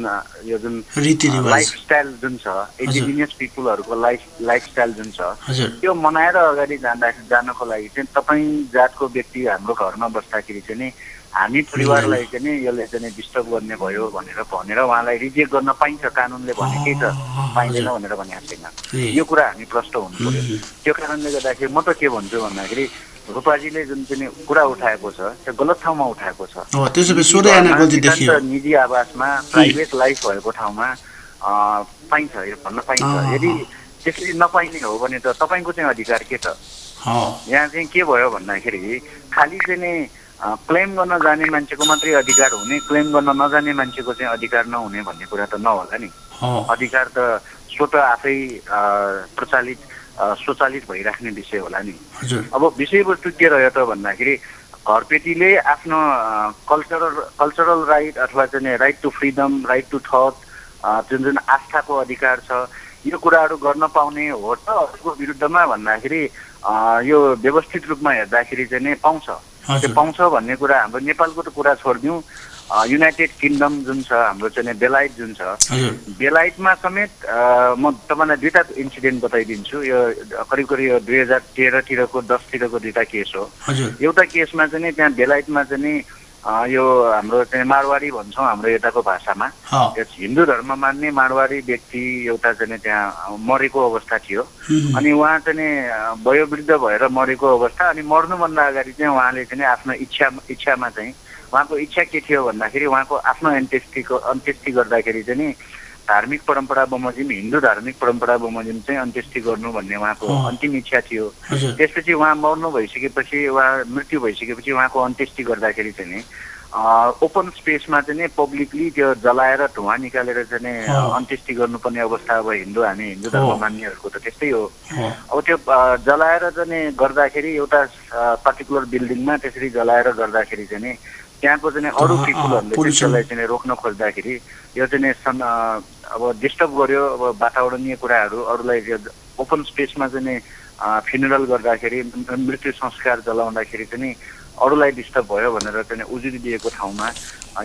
Speaker 2: यो जुन
Speaker 1: रीतिरिवाज
Speaker 2: लाइफस्टाइल जुन छ इन्डिजिनियस पिपुलहरूको लाइफस्टाइल जुन छ
Speaker 1: हजुर
Speaker 2: त्यो मनाएर अगाडि जानको लागि चाहिँ तपाईँ जातको व्यक्ति हाम्रो घरमा बस्दाखेरि चाहिँ नि हामी परिवारलाई चाहिँ नि यसले चाहिँ डिस्टर्ब गर्ने भयो भनेर उहाँलाई रिजेक्ट गर्न पाइन्छ कानुनले भनेकै छ पाइँदैन भनेर भनेको छैन यो कुरा हामी प्रष्ट हुनु पर्यो त्यो कारणले गर्दाखेरि म त के भन्छु भन्दाखेरि रूपाजीले जुन चाहिँ कुरा उठाएको छ त्यो गलत ठाउँमा उठाएको छ निजी आवासमा प्राइभेट लाइफ भएको ठाउँमा पाइन्छ यो भन्न पाइन्छ यदि त्यसरी नपाइने हो भने त तपाईँको चाहिँ अधिकार के त यहाँ चाहिँ के भयो भन्दाखेरि खालि चाहिँ नि क्लेम गर्न जाने मान्छेको मात्रै अधिकार हुने क्लेम गर्न नजाने मान्छेको चाहिँ अधिकार नहुने भन्ने कुरा त नहोला नि अधिकार त स्वत आफै स्वचालित भइराख्ने विषय होला नि अब विषयवस्तु के रह्यो त भन्दाखेरि घरपेटीले आफ्नो कल्चरल राइट अथवा चाहिँ right to freedom right to thought जुन आस्थाको अधिकार छ यो कुराहरू गर्न पाउने हो त अरूको विरुद्धमा भन्दाखेरि यो व्यवस्थित रूपमा हेर्दाखेरि चाहिँ नै पाउँछ त्यो पाउँछ भन्ने कुरा हाम्रो नेपालको त कुरा छोडिदिउँ युनाइटेड किङडम जुन छ हाम्रो चाहिँ बेलायत जुन छ बेलायतमा समेत म तपाईँलाई दुईवटा इन्सिडेन्ट बताइदिन्छु यो करिब 2013तिरको 10तिरको दुईवटा केस हो एउटा केसमा चाहिँ त्यहाँ बेलायतमा चाहिँ यो हाम्रो चाहिँ मारवाडी भन्छौँ हाम्रो यताको भाषामा हिन्दू धर्म मान्ने मारवाडी व्यक्ति एउटा चाहिँ त्यहाँ मरेको अवस्था थियो अनि उहाँ चाहिँ वयोवृद्ध भएर मरेको अवस्था अनि मर्नुभन्दा अगाडि चाहिँ उहाँले चाहिँ आफ्नो इच्छामा चाहिँ उहाँको इच्छा के थियो भन्दाखेरि उहाँको आफ्नो अन्त्येष्टि गर्दाखेरि चाहिँ धार्मिक परम्परा बमोजिम हिन्दू धार्मिक परम्परा बमोजिम चाहिँ अन्त्येष्टि गर्नु भन्ने उहाँको अन्तिम इच्छा थियो त्यसपछि उहाँ मर्नु भइसकेपछि उहाँ मृत्यु भइसकेपछि उहाँको अन्त्येष्टि गर्दाखेरि चाहिँ ओपन स्पेसमा चाहिँ पब्लिकली त्यो जलाएर धुवा निकालेर चाहिँ अन्त्येष्टि गर्नुपर्ने अवस्था अब हामी हिन्दू धर्म मान्नेहरूको त त्यस्तै हो अब त्यो जलाएर चाहिँ गर्दाखेरि एउटा पर्टिकुलर बिल्डिङमा त्यसरी जलाएर गर्दाखेरि चाहिँ त्यहाँको चाहिँ अरू पिपुलहरूले त्यसलाई चाहिँ रोक्न खोज्दाखेरि यो चाहिँ अब डिस्टर्ब गर्यो अब वातावरणीय कुराहरू अरूलाई ओपन स्पेसमा चाहिँ फ्युनरल गर्दाखेरि मृत्यु संस्कार जलाउँदाखेरि चाहिँ अरूलाई डिस्टर्ब भयो भनेर चाहिँ उजुरी दिएको ठाउँमा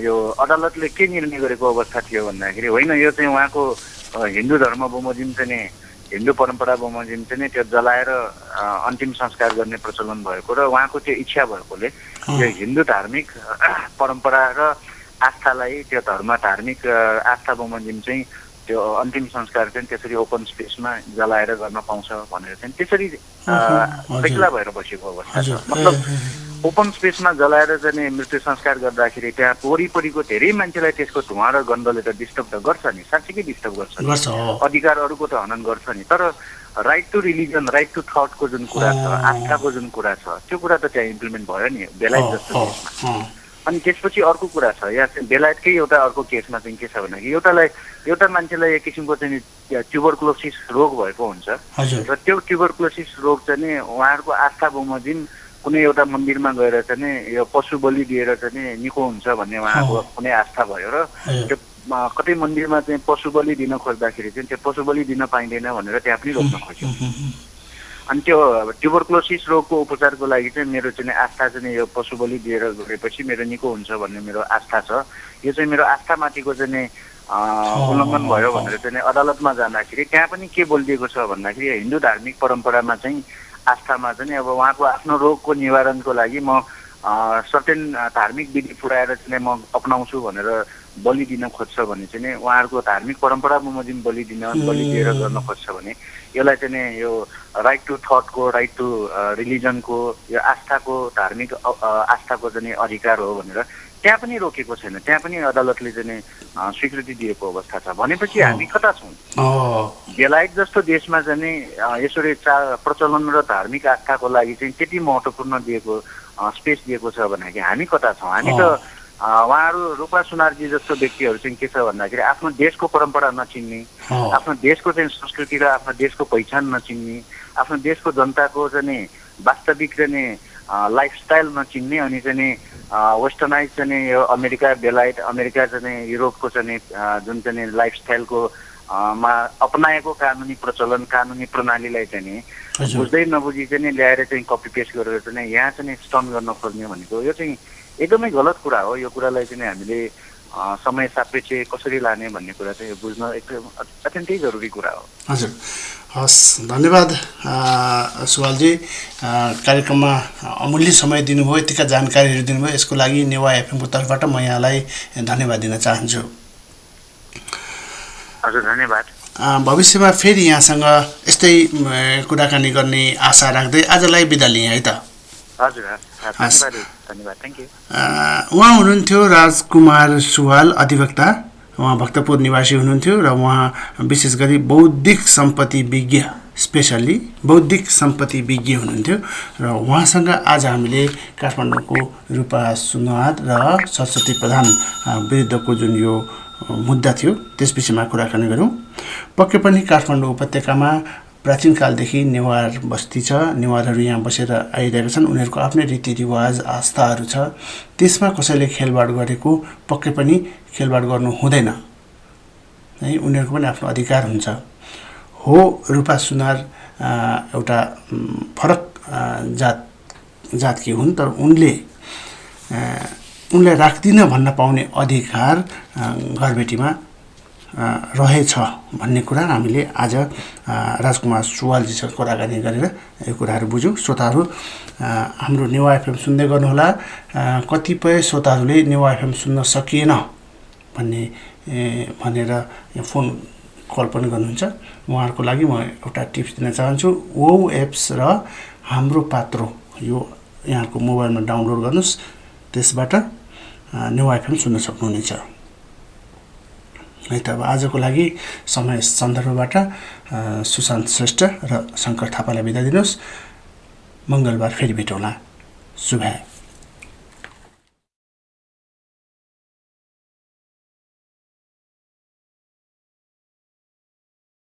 Speaker 2: यो अदालतले के निर्णय गरेको अवस्था थियो भन्दाखेरि होइन यो चाहिँ उहाँको हिन्दू धर्म बमोजिम चाहिँ हिन्दू परम्परा बमोजिम चाहिँ त्यो जलाएर अन्तिम संस्कार गर्ने प्रचलन भएको र उहाँको त्यो इच्छा भएकोले यो हिन्दू धार्मिक परम्परा र आस्थालाई त्यो धार्मिक आस्था बमोजिम चाहिँ त्यो अन्तिम संस्कार चाहिँ त्यसरी ओपन स्पेसमा जलाएर गर्न पाउँछ भनेर चाहिँ त्यसरी बेग्ला भएर बसेको अवस्था छ मतलब ओपन स्पेसमा जलाएर चाहिँ मृत्यु संस्कार गर्दाखेरि त्यहाँ वरिपरिको धेरै मान्छेलाई त्यसको धुवा र गन्धले त डिस्टर्ब त गर्छ नि साँच्चीकै डिस्टर्ब गर्छ अधिकार अरूको त हनन गर्छ नि तर right to religion right to थटको जुन कुरा छ आस्थाको जुन कुरा छ त्यो कुरा त त्यहाँ इम्प्लिमेन्ट भयो नि बेलायत जस्तो देशमा अनि त्यसपछि अर्को कुरा छ यहाँ चाहिँ बेलायतकै एउटा अर्को केसमा चाहिँ के छ भन्दाखेरि एउटा मान्छेलाई एक किसिमको चाहिँ ट्युबरक्लोसिस रोग भएको हुन्छ र त्यो ट्युबरक्लोसिस रोग चाहिँ उहाँहरूको आस्था बमोजिम कुनै एउटा मन्दिरमा गएर चाहिँ यो पशु बलि दिएर चाहिँ निको हुन्छ भन्ने उहाँको कुनै आस्था भयो र त्यो कतै मन्दिरमा चाहिँ पशु बलि दिन खोज्दाखेरि चाहिँ त्यो पशु बलि दिन पाइँदैन भनेर त्यहाँ पनि रोक्न खोज्यो अनि त्यो ट्युबरक्लोसिस रोगको उपचारको लागि चाहिँ मेरो चाहिँ आस्था चाहिँ यो पशु बलि दिएर गएपछि मेरो निको हुन्छ भन्ने मेरो आस्था छ यो चाहिँ मेरो आस्थामाथिको चाहिँ उल्लङ्घन भयो भनेर चाहिँ अदालतमा जाँदाखेरि त्यहाँ पनि के बोलिदिएको छ भन्दाखेरि हिन्दू धार्मिक परम्परामा चाहिँ आस्थामा चाहिँ अब उहाँको आफ्नो रोगको निवारणको लागि म सर्टेन धार्मिक विधि पुऱ्याएर चाहिँ म अपनाउँछु भनेर बलि दिन खोज्छ भने चाहिँ उहाँहरूको धार्मिक परम्परा बमोजिम बलि दिएर गर्न खोज्छ भने यसलाई चाहिँ यो राइट टु थटको राइट टु रिलिजनको यो आस्थाको धार्मिक आस्थाको चाहिँ अधिकार हो भनेर त्यहाँ पनि रोकेको छैन त्यहाँ पनि अदालतले चाहिँ स्वीकृति दिएको अवस्था छ भनेपछि हामी कता छौँ बेलायत जस्तो देशमा चाहिँ यसरी प्रचलन र धार्मिक आस्थाको लागि चाहिँ त्यति महत्त्वपूर्ण दिएको स्पेस दिएको छ भन्दाखेरि हामी कता छौँ हामी त उहाँहरू रूपा सुनारजी जस्तो व्यक्तिहरू चाहिँ के छ भन्दाखेरि आफ्नो देशको परम्परा नचिन्ने आफ्नो देशको चाहिँ संस्कृति र आफ्नो देशको पहिचान नचिन्ने आफ्नो देशको जनताको चाहिँ वास्तविक चाहिँ लाइफस्टाइल नचिन्ने अनि चाहिँ वेस्टर्नाइज चाहिँ यो अमेरिका बेलायत अमेरिका चाहिँ युरोपको चाहिँ जुन चाहिँ लाइफस्टाइलको मा अपनाएको कानुनी प्रचलन कानुनी प्रणालीलाई चाहिँ नि बुझ्दै नबुझी चाहिँ नि ल्याएर चाहिँ कपी पेस्ट गरेर चाहिँ नि यहाँ चाहिँ स्टन गर्न खोज्ने भनेको यो चाहिँ एकदमै गलत कुरा हो। यो कुरालाई चाहिँ हामीले समय सापेक्ष कसरी लाने भन्ने कुरा चाहिँ बुझ्न एकदम अत्यन्तै जरुरी कुरा हो।
Speaker 1: हजुर, हस्, धन्यवाद सुवालजी। कार्यक्रममा अमूल्य समय दिनुभयो, यतिका जानकारीहरू दिनुभयो, यसको लागि नेवा एफएमको तर्फबाट म यहाँलाई धन्यवाद दिन चाहन्छु।
Speaker 2: हजुर, धन्यवाद।
Speaker 1: भविष्यमा फेरि यहाँसँग यस्तै कुराकानी गर्ने आशा राख्दै आजलाई बिदा लिएँ है त।
Speaker 2: हजुर, धन्यवाद, थ्याङ्क यू।
Speaker 1: उहाँ हुनुहुन्थ्यो राजकुमार सुवाल, अधिवक्ता। उहाँ भक्तपुर निवासी हुनुहुन्थ्यो र उहाँ विशेष गरी बौद्धिक सम्पत्ति विज्ञ, स्पेसल्ली बौद्धिक सम्पत्ति विज्ञ हुनुहुन्थ्यो र उहाँसँग आज हामीले काठमाडौँको रूपा सुनुवार र सरस्वती प्रधान विरुद्धको जुन यो मुद्दा थियो त्यस विषयमा कुराकानी गरौँ। पक्कै पनि काठमाडौँ उपत्यकामा प्राचीन कालदेखि नेवार बस्ती छ, नेवारहरू यहाँ बसेर आइरहेका छन्, उनीहरूको आफ्नै रीतिरिवाज आस्थाहरू छ, त्यसमा कसैले खेलवाड गरेको पक्कै पनि खेलवाड गर्नु हुँदैन है, उनीहरूको पनि आफ्नो अधिकार हुन्छ। हो, रूपा सुनार एउटा फरक जातकी हुन्, तर उनलाई राख्दिन भन्न पाउने अधिकार घरबेटीमा रहेछ भन्ने कुरा हामीले आज राजकुमार सुवालजीसँग कुराकानी गरेर यो कुराहरू बुझ्यौँ। श्रोताहरू, हाम्रो नेवा एफएम सुन्दै गर्नुहोला। कतिपय श्रोताहरूले नेवा एफएम सुन्न सकिएन भनेर फोन कल पनि गर्नुहुन्छ। उहाँहरूको लागि म एउटा टिप्स दिन चाहन्छु। वो एप्स र हाम्रो पात्रो यो यहाँको मोबाइलमा डाउनलोड गर्नुहोस्, त्यसबाट नेवा एफएम सुन्न सक्नुहुनेछ है त। अब आजको लागि समय सन्दर्भबाट सुशान्त श्रेष्ठ र शङ्कर थापालाई बिदा दिनुहोस्। मङ्गलबार फेरि भेटौँला। शुभ।